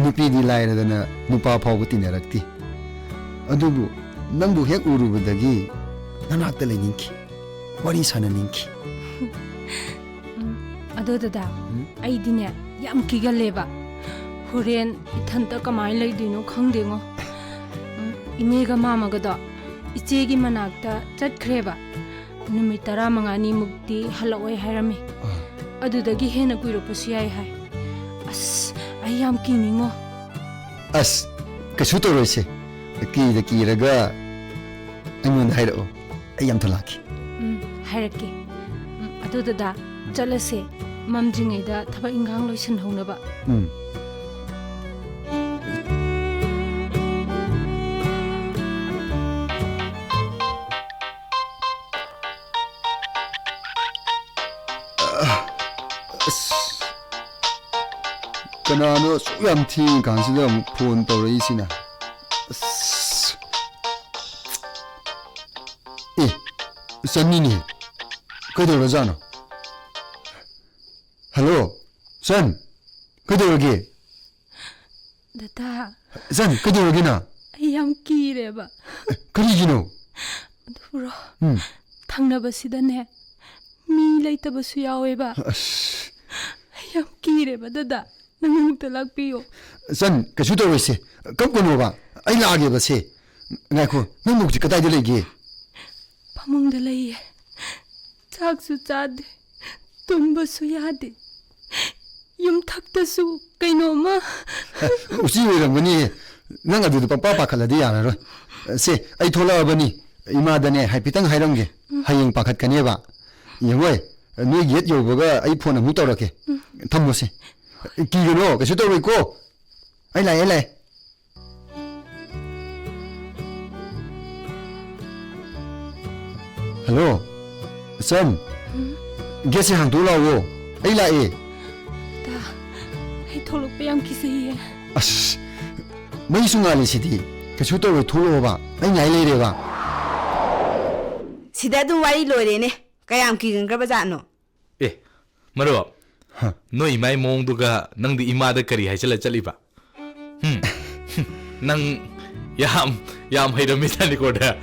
ꯅꯨꯄꯤꯗꯤ ꯂꯥꯏꯔꯗꯅ ꯅꯨꯄꯥ ꯐꯥꯎꯕ ꯇꯤꯟꯅꯔꯛꯇꯦ꯫ ꯑꯗꯨꯕꯨ ꯅꯪꯕꯨ ꯍꯦꯛ ꯎꯔꯨꯕꯗꯒꯤ ꯅꯅꯥꯛꯇ ꯂꯩꯅꯤꯡꯈꯤ, ꯋꯥꯔꯤ ꯁꯥꯟꯅꯅꯤꯡꯈꯤ꯫ ꯎꯝ, ꯑꯗꯣ ꯗꯗꯥ, ꯎꯝ? ꯑꯩꯗꯤꯅꯦ ꯌꯥꯝ ꯀꯤꯒꯜꯂꯦꯕ꯫ ꯍꯣꯔꯦꯟ ꯏꯊꯟꯇ ꯀꯃꯥꯏꯅ ꯂꯩꯗꯣꯏꯅꯣ ꯈꯪꯗꯦꯉꯣ꯫ ꯎꯝ, ꯏꯅꯦꯒ ꯃꯥꯃꯒꯗꯣ ꯏꯆꯦꯒꯤ ꯃꯅꯥꯛꯇ ꯆꯠꯈ꯭ꯔꯦꯕ꯫ ꯅꯨꯃꯤꯠ ꯇꯔꯥꯃꯉꯥꯅꯤꯃꯨꯛꯇꯤ ꯍꯜꯂꯛꯑꯣꯏ ꯍꯥꯏꯔꯝꯃꯤ꯫ ꯑꯥ꯫ ꯑꯗꯨꯗꯒꯤ ꯍꯦꯟꯅ ꯀꯨꯏꯔꯛꯄꯁꯨ ꯌꯥꯏ ꯍꯥꯏ꯫ ꯑꯁ, ꯑꯩ ꯌꯥꯝ ꯀꯤꯅꯤꯡꯉꯣ꯫ ꯑꯁ, ꯀꯩꯁꯨ ꯇꯧꯔꯣꯏꯁꯦ꯫ ꯀꯤꯗ ꯀꯤꯔꯒ ꯑꯩꯉꯣꯟꯗ ꯍꯥꯏꯔꯛꯑꯣ꯫ ꯑꯩ ꯌꯥꯝ ꯊꯨꯅ ꯂꯥꯛꯀꯦ꯫ ꯎꯝ, ꯍꯥꯏꯔꯛꯀꯦ꯫ ꯎꯝ, ꯑꯗꯨ ꯗꯗꯥ, ꯆꯠꯂꯁꯦ꯫ ꯃꯝꯗ꯭ꯔꯤꯉꯩꯗ ꯊꯕꯛ ꯏꯟꯈꯥꯡ ꯂꯣꯏꯁꯤꯟꯍꯧꯅꯕ꯫ ꯎꯝ꯫ ꯑꯁ, ꯀꯅꯥꯅꯣ ꯑꯁꯨꯛ ꯌꯥꯝ ꯊꯦꯡꯉꯤ ꯀꯥꯟꯁꯤꯗ ꯑꯃꯨꯛ ꯐꯣꯟ ꯇꯧꯔꯛꯏꯁꯤꯅ? ꯑꯁ꯫ ꯑꯦ, ꯆꯟꯅꯤꯅꯦ꯫ ꯀꯩꯗꯧꯔꯖꯥꯠꯅꯣ? ꯍꯜꯂꯣ, ꯆꯟ꯫ ꯀꯩꯗꯧꯔꯒꯦ? ꯗꯗꯥ꯫ ꯆꯟ, ꯀꯩꯗꯧꯔꯒꯦ ꯅꯪ? ꯑꯩ ꯌꯥꯝ ꯀꯤꯔꯦꯕ꯫ ꯑꯦ, ꯀꯔꯤꯒꯤꯅꯣ? ꯑꯗꯨꯕꯨꯔꯣ? ꯎꯝ꯫ ꯊꯪꯅꯕꯁꯤꯗꯅꯦ, ꯃꯤ ꯂꯩꯇꯕꯁꯨ ꯌꯥꯎꯋꯦꯕ꯫ ꯑꯁ꯫ ꯑꯩ ꯌꯥꯝ ꯀꯤꯔꯦꯕ, ꯗꯗꯥ꯫ ꯅꯪ ꯑꯃꯨꯛꯇ ꯂꯥꯛꯄꯤꯌꯣ꯫ ꯆꯟ, ꯀꯩꯁꯨ ꯇꯧꯔꯣꯏꯁꯦ꯫ ꯀꯞꯀꯅꯣꯕ꯫ ꯑꯩ ꯂꯥꯛꯑꯒꯦꯕ ꯁꯦ꯫ ꯉꯥꯏꯈꯣ, ꯅꯪꯕꯨ ꯍꯧꯖꯤꯛ ꯀꯗꯥꯏꯗ ꯂꯩꯒꯦ? ꯐꯃꯨꯡꯗ ꯂꯩꯌꯦ꯫ ꯆꯥꯛꯁꯨ ꯆꯥꯗꯦ, ꯇꯨꯝꯕꯁꯨ ꯌꯥꯗꯦ꯫ ꯌꯨꯝꯊꯛꯇꯁꯨ ꯀꯩꯅꯣꯝꯃ꯫ ꯎꯆꯤ ꯑꯣꯏꯔꯝꯒꯅꯤꯍꯦ꯫ ꯅꯪ ꯑꯗꯨꯗ ꯄꯪꯄꯥ ꯄꯥꯈꯠꯂꯗꯤ ꯌꯥꯔꯔꯣꯏ꯫ ꯁꯦ, ꯑꯩ ꯊꯣꯛꯂꯛꯑꯕꯅꯤ꯫ ꯏꯃꯥꯗꯅꯦ ꯍꯥꯏꯐꯦꯠꯇꯪ ꯍꯥꯏꯔꯝꯒꯦ꯫ ꯎꯝ꯫ ꯍꯌꯦꯡ ꯄꯥꯈꯠꯀꯅꯦꯕ꯫ ꯌꯦꯡꯉꯣꯏ, ꯅꯣꯏ ꯒꯦꯠ ꯌꯧꯕꯒ ꯑꯩ ꯐꯣꯟ ꯑꯃꯨꯛ ꯇꯧꯔꯛꯀꯦ꯫ ꯎꯝ꯫ ꯊꯝꯃꯣꯁꯦ꯫ ꯀꯤꯒꯅꯣ, ꯀꯩꯁꯨ ꯇꯧꯔꯣꯏꯀꯣ꯫ ꯑꯩ ꯂꯥꯛꯑꯦ, ꯑꯩ ꯂꯥꯛꯑꯦ꯫ ꯍꯜꯂꯣ, ꯆꯟ꯫ ꯎꯝ? ꯒꯦꯠꯁꯦ ꯍꯥꯡꯗꯣꯛ ꯂꯥꯛꯑꯣ꯫ ꯑꯩ ꯂꯥꯛꯑꯦ꯫ ꯇꯥ, ꯑꯩ ꯊꯣꯛꯂꯛꯄ ꯌꯥꯝ ꯀꯤꯖꯩꯌꯦ꯫ ꯑꯁ, ꯃꯩꯁꯨ ꯉꯥꯜꯂꯤꯁꯤꯗꯤ꯫ ꯀꯩꯁꯨ ꯇꯧꯔꯣꯏ, ꯊꯣꯛꯂꯛꯑꯣꯕ꯫ ꯑꯩ ꯉꯥꯏ ꯂꯩꯔꯦꯕ꯫ ꯁꯤꯗ ꯑꯗꯨꯝ ꯋꯥꯔꯤ ꯂꯣꯏꯔꯦꯅꯦ꯫ ꯀꯌꯥꯝ ꯀꯤꯒꯟꯈ꯭ꯔꯕ ꯖꯥꯠꯅꯣ? ꯑꯦ, ꯃꯔꯨꯞ, ꯍ꯫ ꯅꯣꯏ ꯏꯃꯥꯏ ꯃꯑꯣꯡꯗꯨꯒ ꯅꯪꯗꯤ ꯏꯃꯥꯗ ꯀꯔꯤ ꯍꯥꯏꯖꯜꯂ ꯆꯠꯂꯤꯕ? ꯍꯨꯝ, ꯅꯪ ꯌꯥꯝ, ꯌꯥꯝ ꯍꯩꯔꯝꯃꯤꯖꯥꯠꯅꯤꯀꯣ ꯗ꯫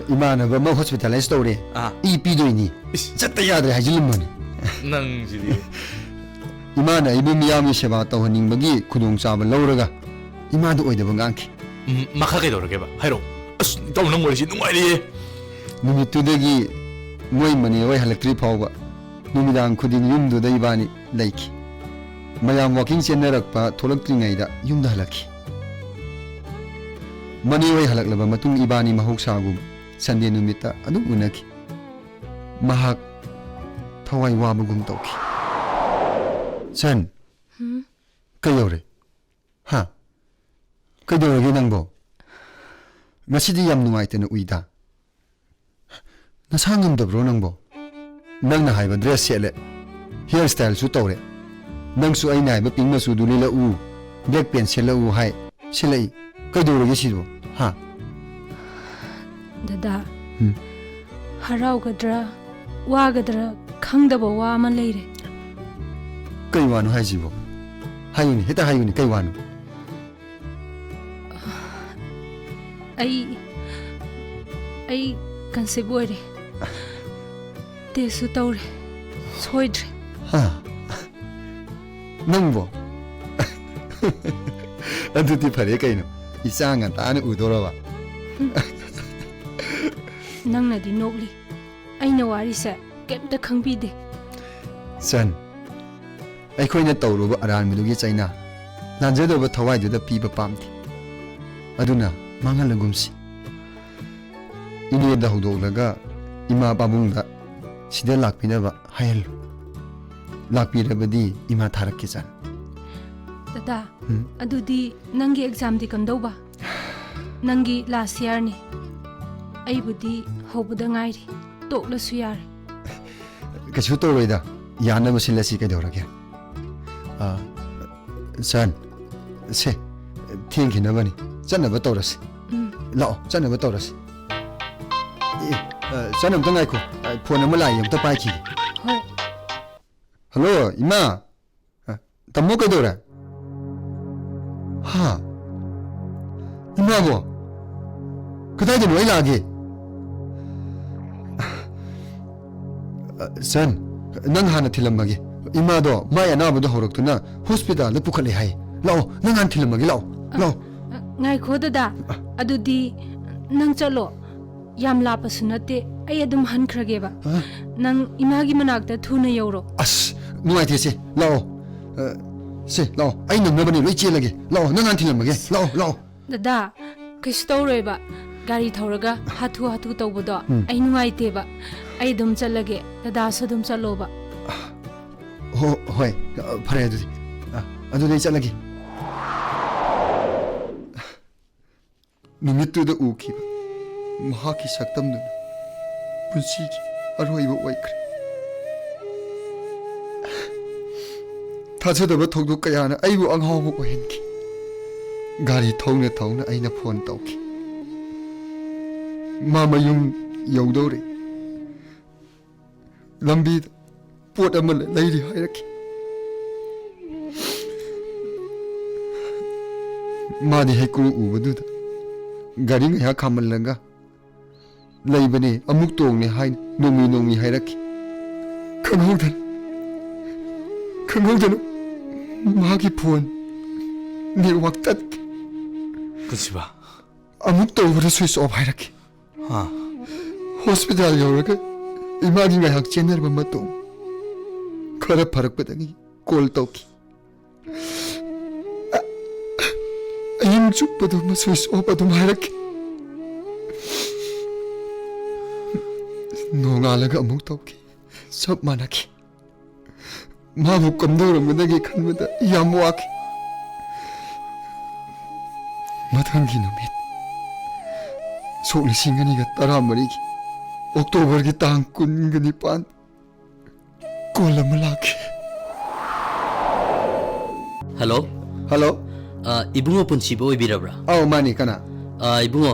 ꯏꯃꯥꯟꯅꯕ ꯑꯃ ꯍꯣꯁꯄꯤꯇꯥꯂꯥꯏꯁ ꯇꯧꯔꯦ꯫ ꯑꯥ꯫ ꯏ ꯄꯤꯗꯣꯏꯅꯤ꯫ ꯏꯁ꯫ ꯆꯠꯇ ꯌꯥꯗ꯭ꯔꯦ ꯍꯥꯏꯖꯤꯜꯂꯝꯕꯅꯤ꯫ ꯅꯪꯁꯤꯗꯤ꯫ ꯏꯃꯥꯅ ꯑꯩꯕꯨ ꯃꯤꯌꯥꯝꯒꯤ ꯁꯦꯕꯥ ꯇꯧꯍꯟꯅꯤꯡꯕꯒꯤ ꯈꯨꯗꯣꯡꯆꯥꯕ ꯂꯧꯔꯒ ꯏꯃꯥꯗ ꯑꯣꯏꯗꯕ ꯉꯥꯡꯈꯤ꯫ ꯎꯝ, ꯃꯈꯥ ꯀꯩꯗꯧꯔꯒꯦꯕ? ꯍꯥꯏꯔꯛꯑꯣ꯫ ꯑꯁ, ꯏꯇꯥꯎ, ꯅꯪ ꯋꯥꯔꯤꯁꯤ ꯅꯨꯡꯉꯥꯏꯔꯤꯌꯦ꯫ ꯅꯨꯃꯤꯠꯇꯨꯗꯒꯤ ꯃꯣꯏ ꯃꯅꯦ ꯍꯣꯏ ꯍꯜꯂꯛꯇ꯭ꯔꯤ ꯐꯥꯎꯕ ꯅꯨꯃꯤꯗꯥꯡ ꯈꯨꯗꯤꯡ ꯌꯨꯝꯗꯨꯗ ꯏꯕꯥꯅꯤ ꯂꯩꯈꯤ꯫ ꯃꯌꯥꯝ ꯋꯥꯀꯤꯡ ꯆꯦꯟꯅꯔꯛꯄ ꯊꯣꯛꯂꯛꯇ꯭ꯔꯤꯉꯩꯗ ꯌꯨꯝꯗ ꯍꯜꯂꯛꯈꯤ꯫ ꯃꯅꯦ ꯍꯣꯏ ꯍꯜꯂꯛꯂꯕ ꯃꯇꯨꯡ ꯏꯕꯥꯅꯤ ꯃꯍꯧꯁꯥꯒꯨꯝ ꯁꯟꯗꯦ ꯅꯨꯃꯤꯠꯇ ꯑꯗꯨꯝ ꯎꯅꯈꯤ꯫ ꯃꯍꯥꯛ ꯊꯋꯥꯏ ꯋꯥꯕꯒꯨꯝ ꯇꯧꯈꯤ꯫ ꯁꯟ, ꯍꯨꯝ? ꯀꯩꯗꯧꯔꯦ? ꯍꯥ? ꯀꯩꯗꯧꯔꯒꯦ ꯅꯪꯕꯣ? ꯉꯁꯤꯗꯤ ꯌꯥꯝ ꯅꯨꯡꯉꯥꯏꯇꯅ ꯎꯏꯗ꯫ ꯅꯁꯥ ꯉꯝꯗꯕ꯭ꯔꯣ ꯅꯪꯕꯣ? ꯅꯪꯅ ꯍꯥꯏꯕ ꯗ꯭ꯔꯦꯁ ꯁꯦꯠꯂꯦ, ꯍꯤꯌꯔ ꯁ꯭ꯇꯥꯏꯜꯁꯨ ꯇꯧꯔꯦ꯫ ꯅꯪꯁꯨ ꯑꯩꯅ ꯍꯥꯏꯕ ꯄꯤꯡ ꯃꯆꯨꯗꯨ ꯂꯤꯠꯂꯛꯎ, ꯕ꯭ꯂꯦꯛ ꯄꯦꯟ ꯁꯦꯠꯂꯛꯎ ꯍꯥꯏ, ꯁꯦꯠꯂꯛꯏ꯫ ꯀꯩꯗꯧꯔꯒꯦ ꯁꯤꯕꯣ? ꯍꯥ? ꯗꯗꯥ, ꯎꯝ꯫ ꯍꯔꯥꯎꯒꯗ꯭ꯔꯥ ꯋꯥꯒꯗ꯭ꯔꯥ ꯈꯪꯗꯕ ꯋꯥ ꯑꯃ ꯂꯩꯔꯦ꯫ ꯀꯩ ꯋꯥꯅꯣ ꯍꯥꯏꯁꯤꯕꯣ? ꯍꯥꯏꯌꯨꯅꯦ, ꯍꯦꯛꯇ ꯍꯥꯏꯌꯨꯅꯦ, ꯀꯩ ꯋꯥꯅꯣ? ꯑꯩ ꯑꯩ ꯀꯟꯁꯤꯞ ꯑꯣꯏꯔꯦ꯫ ꯇꯦꯁꯁꯨ ꯇꯧꯔꯦ꯫ ꯁꯣꯏꯗ꯭ꯔꯦ꯫ ꯍꯥ? ꯅꯪꯕꯣ? ꯑꯗꯨꯗꯤ ꯐꯔꯦ ꯀꯩꯅꯣ, ꯏꯆꯥ ꯉꯟꯇꯥꯅ ꯎꯗꯣꯔꯕ꯫ ꯅꯪꯅꯗꯤ ꯅꯣꯛꯂꯤ꯫ ꯑꯩꯅ ꯋꯥꯔꯤꯁꯦ ꯀꯩꯝꯇ ꯈꯪꯕꯤꯗꯦ꯫ ꯁꯟ, ꯑꯩꯈꯣꯏꯅ ꯇꯧꯔꯨꯕ ꯑꯔꯥꯟꯕꯗꯨꯒꯤ ꯆꯩꯅꯥ ꯂꯥꯟꯖꯗꯕ ꯊꯋꯥꯏꯗꯨꯗ ꯄꯤꯕ ꯄꯥꯝꯗꯦ꯫ ꯑꯗꯨꯅ ꯃꯥꯡꯍꯜꯂꯒꯨꯝꯁꯤ꯫ ꯏꯅꯦꯗ ꯍꯧꯗꯣꯛꯂꯒ ꯏꯃꯥ ꯄꯥꯕꯨꯡꯗ ꯁꯤꯗ ꯂꯥꯛꯄꯤꯅꯕ ꯍꯥꯏꯍꯜꯂꯨ꯫ ꯂꯥꯛꯄꯤꯔꯕꯗꯤ ꯏꯃꯥ ꯊꯥꯔꯛꯀꯦ ꯆꯟ꯫ ꯗꯗꯥ, ꯎꯝ꯫ ꯑꯗꯨꯗꯤ ꯅꯪꯒꯤ ꯑꯦꯛꯖꯥꯝꯗꯤ ꯀꯝꯗꯧꯕ? ꯅꯪꯒꯤ ꯂꯥꯁ ꯏꯌꯥꯔꯅꯤ꯫ ꯑꯩꯕꯨꯗꯤ ꯍꯧꯕꯗ ꯉꯥꯏꯔꯤ꯫ ꯇꯣꯛꯂꯁꯨ ꯌꯥꯔꯦ꯫ ꯀꯩꯁꯨ ꯇꯧꯔꯣꯏꯗ, ꯌꯥꯅꯕ ꯁꯤꯜꯂꯁꯤ ꯀꯩꯗꯧꯔꯒꯦ꯫ ꯑ, ꯁꯟ, ꯁꯦ, ꯊꯦꯡꯈꯤꯅꯕꯅꯤ, ꯆꯠꯅꯕ ꯇꯧꯔꯁꯤ꯫ ꯎꯝ꯫ ꯂꯥꯛꯑꯣ, ꯆꯠꯅꯕ ꯇꯧꯔꯁꯤ꯫ ꯑꯦ, ꯑ, ꯆꯟ, ꯑꯝꯇ ꯉꯥꯏꯈꯣ꯫ ꯑ, ꯐꯣꯟ ꯑꯃ ꯂꯥꯛꯏ, ꯑꯝꯇ ꯄꯥꯏꯈꯤꯒꯦ꯫ ꯍꯣꯏ꯫ ꯍꯜꯂꯣ, ꯏꯃꯥ꯫ ꯑ, ꯇꯥꯃꯣ ꯀꯩꯗꯧꯔꯦ? ꯍꯥ? ꯏꯃꯥꯕꯣ? ꯀꯗꯥꯏꯗꯅꯣ ꯑꯩ ꯂꯥꯛꯑꯒꯦ? ꯑ, ꯆꯟ, ꯅꯪ ꯍꯥꯟꯅ ꯊꯤꯜꯂꯝꯃꯒꯦ꯫ ꯏꯃꯥꯗꯣ ꯃꯥꯏ ꯑꯅꯥꯕꯗꯣ ꯍꯧꯔꯛꯇꯨꯅ ꯍꯣꯁꯄꯤꯇꯥꯜꯗ ꯄꯨꯈꯠꯂꯦ ꯍꯥꯏ꯫ ꯂꯥꯛꯑꯣ, ꯅꯪ ꯍꯥꯟꯅ ꯊꯤꯜꯂꯝꯃꯒꯦ, ꯂꯥꯛꯑꯣ, ꯑ, ꯂꯥꯛꯑꯣ꯫ ꯑ, ꯉꯥꯏꯈꯣ ꯗꯗꯥ, ꯑꯗꯨꯗꯤ ꯅꯪ ꯆꯠꯂꯣ꯫ ꯌꯥꯝ ꯂꯥꯞꯄꯁꯨ ꯅꯠꯇꯦ, ꯑꯩ ꯑꯗꯨꯝ ꯍꯟꯈ꯭ꯔꯒꯦꯕ꯫ ꯍꯥ? ꯅꯪ ꯏꯃꯥꯒꯤ ꯃꯅꯥꯛꯇ ꯊꯨꯅ ꯌꯧꯔꯣ꯫ ꯑꯁ, ꯅꯨꯡꯉꯥꯏꯇꯦ ꯁꯦ, ꯂꯥꯛꯑꯣ꯫ ꯑ, ꯁꯦ, ꯂꯥꯛꯑꯣ, ꯑꯩ ꯅꯪꯅꯕꯅꯦ ꯂꯣꯏ ꯆꯦꯜꯂꯒꯦ꯫ ꯂꯥꯛꯑꯣ, ꯅꯪ ꯍꯥꯟꯅ ꯊꯤꯜꯂꯝꯃꯒꯦ꯫ ꯑꯁ꯫ ꯂꯥꯛꯑꯣ, ꯂꯥꯛꯑꯣ꯫ ꯗꯗꯥ, ꯀꯩꯁꯨ ꯇꯧꯔꯣꯏꯕ꯫ ꯒꯥꯔꯤ ꯊꯧꯔꯒ ꯍꯥꯊꯨ ꯍꯥꯊꯨ ꯇꯧꯕꯗꯣ ꯎꯝ꯫ ꯑꯩ ꯅꯨꯡꯉꯥꯏꯇꯦꯕ꯫ ꯑꯩ ꯑꯗꯨꯝ ꯆꯠꯂꯒꯦ, ꯗꯗꯥꯁꯨ ꯑꯗꯨꯝ ꯆꯠꯂꯣꯕ꯫ ꯍꯣ-, ꯍꯣꯏ, ꯑ, ꯐꯔꯦ ꯑꯗꯨꯗꯤ꯫ ꯑ, ꯑꯗꯨꯗꯤ ꯑꯩ ꯆꯠꯂꯒꯦ꯫ ꯅꯨꯃꯤꯠꯇꯨꯗ ꯎꯈꯤꯕ ꯃꯍꯥꯛꯀꯤ ꯁꯛꯇꯝꯗꯨꯅ ꯄꯨꯟꯁꯤꯒꯤ ꯑꯔꯣꯏꯕ ꯑꯣꯏꯈ꯭ꯔꯦ꯫ ꯊꯥꯖꯗꯕ ꯊꯧꯗꯣꯛ ꯀꯌꯥꯅ ꯑꯩꯕꯨ ꯑꯉꯥꯎꯕ ꯑꯣꯏꯍꯟꯈꯤ꯫ ꯒꯥꯔꯤ ꯊꯧꯅ ꯊꯧꯅ ꯑꯩꯅ ꯐꯣꯟ ꯇꯧꯈꯤ꯫ ꯃꯥ ꯃꯌꯨꯝ ꯌꯧꯗꯧꯔꯦ꯫ ꯂꯝꯕꯤꯗ ꯄꯣꯠ ꯑꯃ ꯂꯩꯔꯤ ꯍꯥꯏꯔꯛꯈꯤ꯫ ꯃꯥꯗꯤ ꯍꯩꯀ꯭ꯔꯨ ꯎꯕꯗꯨꯗ ꯒꯥꯔꯤ ꯉꯥꯏꯍꯥꯛ ꯈꯥꯝꯍꯜꯂꯒ ꯂꯩꯕꯅꯦ, ꯑꯃꯨꯛ ꯇꯣꯡꯅꯦ ꯍꯥꯏꯅ ꯅꯣꯡꯃꯤ ꯅꯣꯡꯃꯤ ꯍꯥꯏꯔꯛꯈꯤ꯫ ꯈꯪꯍꯧꯗꯅ, ꯈꯪꯍꯧꯗꯅ ꯃꯥꯒꯤ ꯐꯣꯟ ꯅꯦꯠꯋꯥꯛ ꯇꯠꯈꯤ꯫ ꯄꯨꯟꯁꯤꯕ꯫ ꯑꯃꯨꯛ ꯇꯧꯕꯗ ꯁ꯭ꯋꯤꯆ ꯑꯣꯐ ꯍꯥꯏꯔꯛꯈꯤ꯫ ꯍꯥ? ꯍꯣꯁꯄꯤꯇꯥꯜ ꯌꯧꯔꯒ ꯏꯃꯥꯒꯤ ꯉꯥꯏꯍꯥꯛ ꯆꯦꯟꯅꯔꯕ ꯃꯇꯨꯡ, ꯈꯔ ꯐꯔꯛꯄꯗꯒꯤ ꯀꯣꯜ ꯇꯧꯈꯤ꯫ ꯑꯍꯤꯡ ꯆꯨꯞꯄꯗꯨꯃ ꯁ꯭ꯋꯤꯆ ꯑꯣꯐ ꯑꯗꯨꯝ ꯍꯥꯏꯔꯛꯈꯤ꯫ ꯅꯣꯡꯉꯥꯜꯂꯒ ꯑꯃꯨꯛ ꯇꯧꯈꯤ꯫ ꯆꯞ ꯃꯥꯟꯅꯈꯤ꯫ ꯃꯥꯕꯨ ꯀꯝꯗꯧꯔꯝꯒꯗꯒꯦ ꯈꯟꯕꯗ ꯌꯥꯝ ꯋꯥꯈꯤ꯫ ꯃꯊꯪꯒꯤ ꯅꯨꯃꯤꯠ, ꯁꯣꯛ ꯂꯤꯁꯤꯡ ꯑꯅꯤꯒ ꯇꯔꯥꯃꯔꯤꯒꯤ ꯑꯣꯛꯇꯣꯕꯔꯒꯤ ꯇꯥꯡ ꯀꯨꯟꯒ ꯅꯤꯄꯥꯟ, ꯀꯣꯜ ꯑꯃ ꯂꯥꯛꯈꯤ꯫ ꯍꯜꯂꯣ꯫ ꯍꯜꯂꯣ꯫ ꯑ, ꯏꯕꯨꯡꯉꯣ ꯄꯨꯟꯁꯤꯕ ꯑꯣꯏꯕꯤꯔꯕ꯭ꯔꯥ? ꯑꯧ, ꯃꯥꯅꯤ, ꯀꯅꯥ? ꯑ, ꯏꯕꯨꯡꯉꯣ,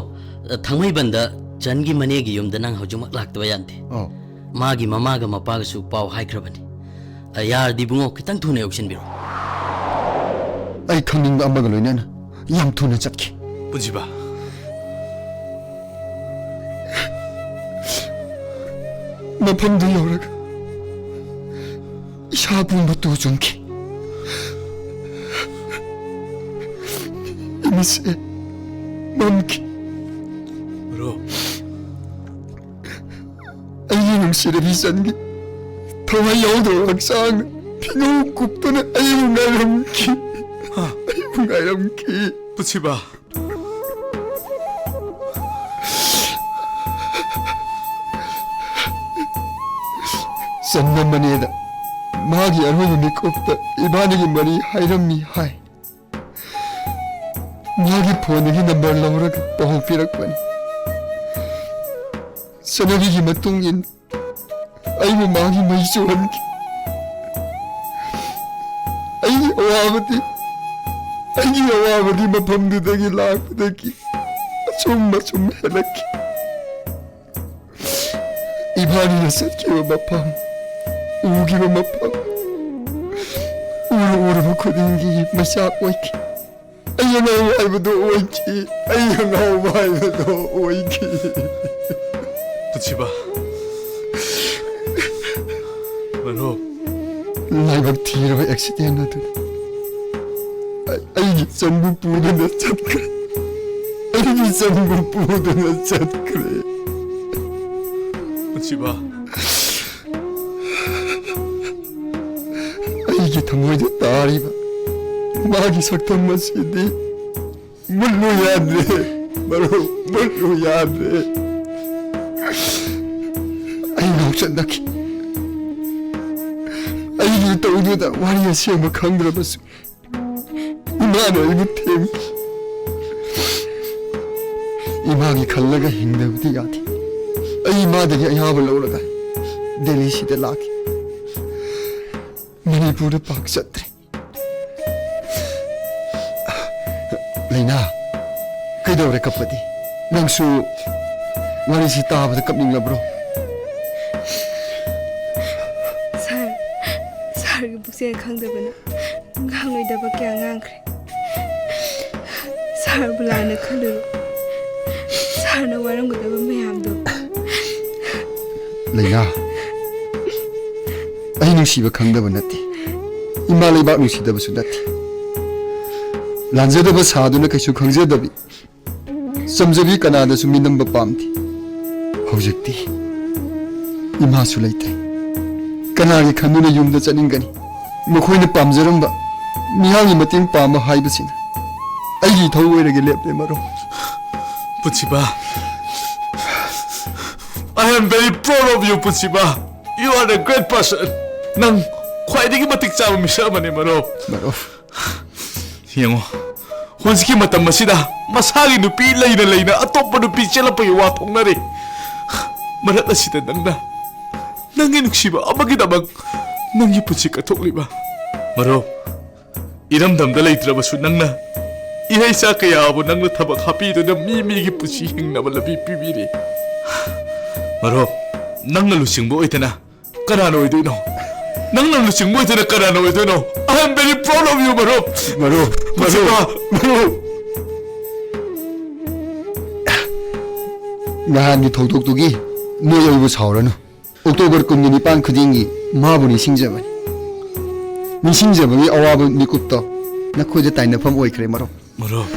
ꯑ, ꯊꯥꯡꯃꯩꯕꯟꯗ ꯆꯟꯒꯤ ꯃꯅꯦꯒꯤ ꯌꯨꯝꯗ ꯅꯪ ꯍꯧꯖꯤꯛꯃꯛ ꯂꯥꯛꯇꯕ ꯌꯥꯗꯦ꯫ ꯑꯧ꯫ ꯃꯥꯒꯤ ꯃꯃꯥꯒ ꯃꯄꯥꯒꯁꯨ ꯄꯥꯎ ꯍꯥꯏꯈ꯭ꯔꯕꯅꯤ꯫ ꯑ, ꯌꯥꯔꯗꯤ ꯏꯕꯨꯡꯉꯣ, ꯈꯤꯇꯪ ꯊꯨꯅ ꯌꯧꯁꯤꯟꯕꯤꯔꯣ꯫ ꯑꯩ ꯈꯪꯅꯤꯡꯕ ꯑꯃꯒ ꯂꯣꯏꯅꯅ ꯌꯥꯝ ꯊꯨꯅ ꯆꯠꯈꯤ꯫ ꯄꯨꯟꯁꯤꯕ꯫ ꯃꯐꯝꯗꯨ ꯌꯧꯔꯒ ꯏꯁꯥ ꯄꯨꯝꯕ ꯇꯨ ꯆꯨꯡꯈꯤ꯫ ꯏꯃꯤꯠꯁꯦ ꯃꯝꯈꯤ꯫ ꯃꯔꯨꯞ꯫ ꯑꯩꯒꯤ ꯅꯨꯡꯁꯤꯔꯕꯤ ꯆꯟꯒꯤ ꯊꯋꯥꯏ ꯌꯥꯎꯗꯕ ꯍꯛꯆꯥꯡꯅ ꯐꯤꯉꯧ ꯀꯨꯞꯇꯨꯅ ꯑꯩꯕꯨ ꯉꯥꯏꯔꯝꯈꯤ꯫ ꯍꯥ? ꯑꯩꯕꯨ ꯉꯥꯏꯔꯝꯈꯤ꯫ ꯄꯨꯟꯁꯤꯕ꯫ ꯆꯟꯅ ꯃꯅꯦꯗ ꯃꯥꯒꯤ ꯑꯔꯣꯏꯕ ꯃꯤꯀꯨꯞꯇ ꯏꯕꯥꯅꯤꯒꯤ ꯃꯔꯤ ꯍꯥꯏꯔꯝꯃꯤ ꯍꯥꯏ꯫ ꯃꯥꯒꯤ ꯐꯣꯟꯗꯒꯤ ꯅꯝꯕꯔ ꯂꯧꯔꯒ ꯄꯥꯎ ꯄꯤꯔꯛꯄꯅꯤ꯫ ꯆꯠꯅꯕꯤꯒꯤ ꯃꯇꯨꯡ ꯏꯟꯅ ꯑꯩꯕꯨ ꯃꯥꯒꯤ ꯃꯩ ꯆꯨꯍꯟꯈꯤ꯫ ꯑꯩꯒꯤ ꯑꯋꯥꯕꯗꯤ, ꯑꯩꯒꯤ ꯑꯋꯥꯕꯗꯤ ꯃꯐꯝꯗꯨꯗꯒꯤ ꯂꯥꯛꯄꯗꯒꯤ ꯑꯁꯨꯝ ꯑꯁꯨꯝ ꯍꯦꯜꯂꯛꯈꯤ꯫ ꯏꯕꯥꯅꯤꯅ ꯆꯠꯈꯤꯕ ꯃꯐꯝ, ꯎꯈꯤꯕ ꯃꯐꯝ, ꯎꯔꯨ ꯎꯔꯨꯕ ꯈꯨꯗꯤꯡꯒꯤ ꯃꯩꯆꯥꯛ ꯑꯣꯏꯈꯤ꯫ ꯑꯩ ꯑꯉꯥꯎꯕ ꯍꯥꯏꯕꯗꯣ ꯑꯣꯏꯈꯤ꯫ ꯑꯩ ꯑꯉꯥꯎꯕ ꯍꯥꯏꯕꯗꯣ ꯑꯣꯏꯈꯤ꯫ ꯄꯨꯟꯁꯤꯕ꯫ ꯃꯔꯨꯞ꯫ ꯂꯥꯏꯕꯛ ꯊꯤꯔꯕ ꯑꯦꯛꯁꯤꯗꯦꯟ ꯑꯗꯨ ꯑꯩ-, ꯑꯩꯒꯤ ꯆꯟꯕꯨ ꯄꯨꯗꯨꯅ ꯆꯠꯈ꯭ꯔꯦ꯫ ꯑꯩꯒꯤ ꯆꯟꯕꯨ ꯄꯨꯗꯨꯅ ꯆꯠꯈ꯭ꯔꯦ꯫ ꯄꯨꯟꯁꯤꯕ꯫ ꯑꯩꯒꯤ ꯊꯃꯣꯏꯗ ꯇꯥꯔꯤꯕ ꯃꯥꯒꯤ ꯁꯛꯇꯝ ꯑꯁꯤꯗꯤ ꯃꯨꯠꯂꯨ ꯌꯥꯗ꯭ꯔꯦ, ꯃꯔꯨꯞ, ꯃꯨꯠꯂꯨ ꯌꯥꯗ꯭ꯔꯦ꯫ ꯑꯩ ꯉꯥꯎꯆꯠꯅꯈꯤ꯫ ꯑꯩꯒꯤ ꯏꯇꯧꯗꯨꯗ ꯋꯥꯔꯤ ꯑꯁꯦꯡꯕ ꯈꯪꯗ꯭ꯔꯕꯁꯨ, ꯏꯃꯥꯅ ꯑꯩꯕꯨ ꯊꯦꯝꯈꯤ꯫ ꯏꯃꯥꯒꯤ ꯈꯜꯂꯒ ꯍꯤꯡꯗꯕꯗꯤ ꯌꯥꯗꯦ꯫ ꯑꯩ ꯏꯃꯥꯗꯒꯤ ꯑꯌꯥꯕ ꯂꯧꯔꯒ ꯗꯦꯜꯂꯤꯁꯤꯗ ꯂꯥꯛꯈꯤ꯫ ꯃꯅꯤꯄꯨꯔꯗ ꯄꯥꯛ ꯆꯠꯇ꯭ꯔꯦ꯫ ꯂꯩꯅꯥ, ꯀꯩꯗꯧꯔꯦ ꯀꯞꯄꯗꯤ? ꯅꯪꯁꯨ ꯋꯥꯔꯤꯁꯤ ꯇꯥꯕꯗ ꯀꯞꯅꯤꯡꯂꯕ꯭ꯔꯣ? ꯁꯥꯔ, ꯁꯥꯔꯒꯤ ꯄꯨꯛꯆꯦꯜ ꯈꯪꯗꯕꯅ ꯉꯥꯡꯂꯣꯏꯗꯕ ꯀꯌꯥ ꯉꯥꯡꯈ꯭ꯔꯦ꯫ ꯁꯥꯔꯕꯨ ꯂꯥꯟꯅ ꯈꯜꯂꯨꯔꯣ꯫ ꯁꯥꯔꯅ ꯋꯥꯔꯝꯒꯗꯕ ꯃꯌꯥꯝꯗꯣ꯫ ꯂꯩꯅꯥ, ꯑꯩ ꯅꯨꯡꯁꯤꯕ ꯈꯪꯗꯕ ꯅꯠꯇꯦ꯫ ꯏꯃꯥ ꯂꯩꯕꯥꯛ ꯅꯨꯡꯁꯤꯗꯕꯁꯨ ꯅꯠꯇꯦ꯫ ꯂꯥꯟꯖꯗꯕ ꯁꯥꯗꯨꯅ ꯀꯩꯁꯨ ꯈꯪꯖꯗꯕꯤ, ꯆꯝꯖꯕꯤ ꯀꯅꯥꯗꯁꯨ ꯃꯤꯅꯝꯕ ꯄꯥꯝꯗꯦ꯫ ꯍꯧꯖꯤꯛꯇꯤ ꯏꯃꯥꯁꯨ ꯂꯩꯇ꯭ꯔꯦ꯫ ꯀꯅꯥꯒꯤ ꯈꯟꯗꯨꯅ ꯌꯨꯝꯗ ꯆꯠꯅꯤꯡꯒꯅꯤ? ꯃꯈꯣꯏꯅ ꯄꯥꯝꯖꯔꯝꯕ ꯃꯤꯌꯥꯝꯒꯤ ꯃꯇꯦꯡ ꯄꯥꯡꯕ ꯍꯥꯏꯕꯁꯤꯅ ꯑꯩꯒꯤ ꯏꯊꯧ ꯑꯣꯏꯔꯒꯦ ꯂꯦꯞꯂꯦ, ꯃꯔꯨꯞ꯫ ꯄꯨꯟꯁꯤꯕ, I am very proud of you, ꯄꯨꯟꯁꯤꯕ꯫ You are a great person. ꯅꯪ ꯈ꯭ꯋꯥꯏꯗꯒꯤ ꯃꯇꯤꯛ ꯆꯥꯕ ꯃꯤꯁꯛ ꯑꯃꯅꯤ, ꯃꯔꯨꯞ꯫ ꯃꯔꯨꯞ꯫ ꯌꯦꯡꯉꯣ, ꯍꯧꯖꯤꯛꯀꯤ ꯃꯇꯝ ꯑꯁꯤꯗ ꯃꯁꯥꯒꯤ ꯅꯨꯄꯤ ꯂꯩꯅ ꯂꯩꯅ ꯑꯇꯣꯞꯄ ꯅꯨꯄꯤ ꯆꯦꯜꯂꯛꯄꯒꯤ ꯋꯥ ꯊꯣꯛꯅꯔꯤ꯫ ꯃꯔꯛ ꯑꯁꯤꯗ ꯅꯪꯅ ꯅꯪꯒꯤ ꯅꯨꯡꯁꯤꯕ ꯑꯃꯒꯤꯗꯃꯛ ꯅꯪꯒꯤ ꯄꯨꯟꯁꯤ ꯀꯠꯊꯣꯛꯂꯤꯕ꯫ ꯃꯔꯨꯞ, ꯏꯔꯝꯗꯝꯗ ꯂꯩꯇ꯭ꯔꯕꯁꯨ ꯅꯪꯅ ꯏꯍꯩꯆꯥ ꯀꯌꯥꯕꯨ ꯅꯪꯅ ꯊꯕꯛ ꯍꯥꯞꯄꯤꯗꯨꯅ ꯃꯤ ꯃꯤꯒꯤ ꯄꯨꯟꯁꯤ ꯍꯤꯡꯅꯕ ꯂꯝꯕꯤ ꯄꯤꯕꯤꯔꯤ꯫ ꯃꯔꯨꯞ, ꯅꯪꯅ ꯂꯨꯆꯤꯡꯕ ꯑꯣꯏꯗꯅ ꯀꯅꯥꯅ ꯑꯣꯏꯗꯣꯏꯅꯣ? ꯅꯪꯅ ꯂꯨꯆꯤꯡꯕ ꯑꯣꯏꯗꯅ ꯀꯅꯥꯅ ꯑꯣꯏꯗꯣꯏꯅꯣ? I am very proud of you, ꯃꯔꯨꯞ꯫ ꯃꯔꯨꯞ, ꯃꯔꯨꯞ, ꯄꯨꯟꯁꯤꯕ꯫ ꯃꯔꯨꯞ꯫ ꯅꯍꯥꯟꯒꯤ ꯊꯧꯗꯣꯛꯇꯨꯒꯤ ꯅꯣꯏ ꯑꯩꯕꯨ ꯁꯥꯎꯔꯅꯨ꯫ ꯑꯣꯛꯇꯣꯕꯔ ꯀꯨꯟꯒ ꯅꯤꯄꯥꯟ ꯈꯨꯗꯤꯡꯒꯤ ꯃꯥꯕꯨ ꯅꯤꯡꯁꯤꯡꯖꯕꯅꯤ꯫ ꯅꯤꯡꯁꯤꯡꯖꯕꯒꯤ ꯑꯋꯥꯕ ꯃꯤꯀꯨꯞꯇꯣ ꯅꯈꯣꯏꯗ ꯇꯥꯏꯅꯐꯝ ꯑꯣꯏꯈ꯭ꯔꯦ, ꯃꯔꯨꯞ꯫ ꯃꯔꯨꯞ꯫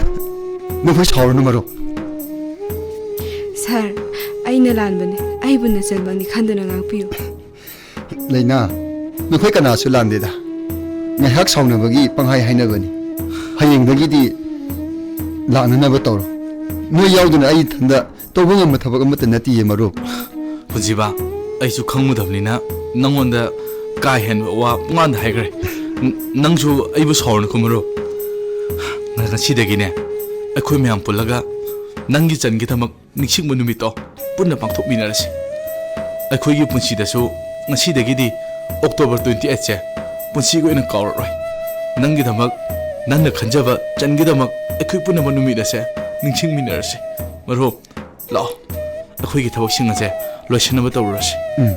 ꯅꯈꯣꯏ ꯁꯥꯎꯔꯅꯨ, ꯃꯔꯨꯞ꯫ ꯁꯥꯔ, ꯑꯩꯅ ꯂꯥꯟꯕꯅꯤ꯫ ꯑꯩꯕꯨ ꯅꯆꯟꯃꯛꯅꯤ ꯈꯟꯗꯨꯅ ꯉꯥꯛꯄꯤꯌꯨ꯫ ꯂꯩꯅꯥ, ꯅꯈꯣꯏ ꯀꯅꯥꯁꯨ ꯂꯥꯟꯗꯦꯗ꯫ ꯉꯥꯏꯍꯥꯛ ꯁꯥꯎꯅꯕꯒꯤ ꯄꯪꯍꯥꯏ ꯍꯥꯏꯅꯕꯅꯤ꯫ ꯍꯌꯦꯡꯗꯒꯤꯗꯤ ꯂꯥꯛꯅꯅꯕ ꯇꯧꯔꯣ꯫ ꯅꯣꯏ ꯌꯥꯎꯗꯅ ꯑꯩ ꯏꯊꯟꯗ ꯇꯧꯕ ꯉꯝꯕ ꯊꯕꯛ ꯑꯃꯠꯇ ꯅꯠꯇꯤꯌꯦ, ꯃꯔꯨꯞ꯫ ꯄꯨꯟꯁꯤꯕ, ꯑꯩꯁꯨ ꯈꯪꯉꯨꯗꯕꯅꯤꯅ ꯅꯪꯉꯣꯟꯗ ꯀꯥ ꯍꯦꯟꯕ ꯋꯥ ꯄꯨꯡꯉꯥꯟꯗ ꯍꯥꯏꯈ꯭ꯔꯦ꯫ ꯅ-, ꯅꯪꯁꯨ ꯑꯩꯕꯨ ꯁꯥꯎꯔꯅꯨꯀꯣ, ꯃꯔꯨꯞ꯫ ꯉ-, ꯉꯁꯤꯗꯒꯤꯅꯦ, ꯑꯩꯈꯣꯏ ꯃꯌꯥꯝ ꯄꯨꯜꯂꯒ ꯅꯪꯒꯤ ꯆꯟꯒꯤꯗꯃꯛ ꯅꯤꯡꯁꯤꯡꯕ ꯅꯨꯃꯤꯠꯇꯣ ꯄꯨꯟꯅ ꯄꯥꯡꯊꯣꯛꯃꯤꯟꯅꯔꯁꯤ꯫ ꯑꯩꯈꯣꯏꯒꯤ ꯄꯨꯟꯁꯤꯗꯁꯨ ꯉꯁꯤꯗꯒꯤꯗꯤ ꯑꯣꯛꯇꯣꯕꯔ twenty eight ꯁꯦ ꯄꯨꯟꯁꯤꯒꯤ ꯑꯣꯏꯅ ꯀꯥꯎꯔꯔꯣꯏ꯫ ꯅꯪꯒꯤꯗꯃꯛ, ꯅꯪꯅ ꯈꯟꯖꯕ ꯆꯟꯒꯤꯗꯃꯛ ꯑꯩꯈꯣꯏ ꯄꯨꯝꯅꯃꯛ ꯅꯨꯃꯤꯠ ꯑꯁꯦ ꯅꯤꯡꯁꯤꯡꯃꯤꯟꯅꯔꯁꯤ꯫ ꯃꯔꯨꯞ, ꯂꯥꯛꯑꯣ, ꯑꯩꯈꯣꯏꯒꯤ ꯊꯕꯛꯁꯤꯡ ꯑꯁꯦ ꯂꯣꯏꯁꯤꯟꯅꯕ ꯇꯧꯔꯨꯔꯁꯤ꯫ ꯎꯝ꯫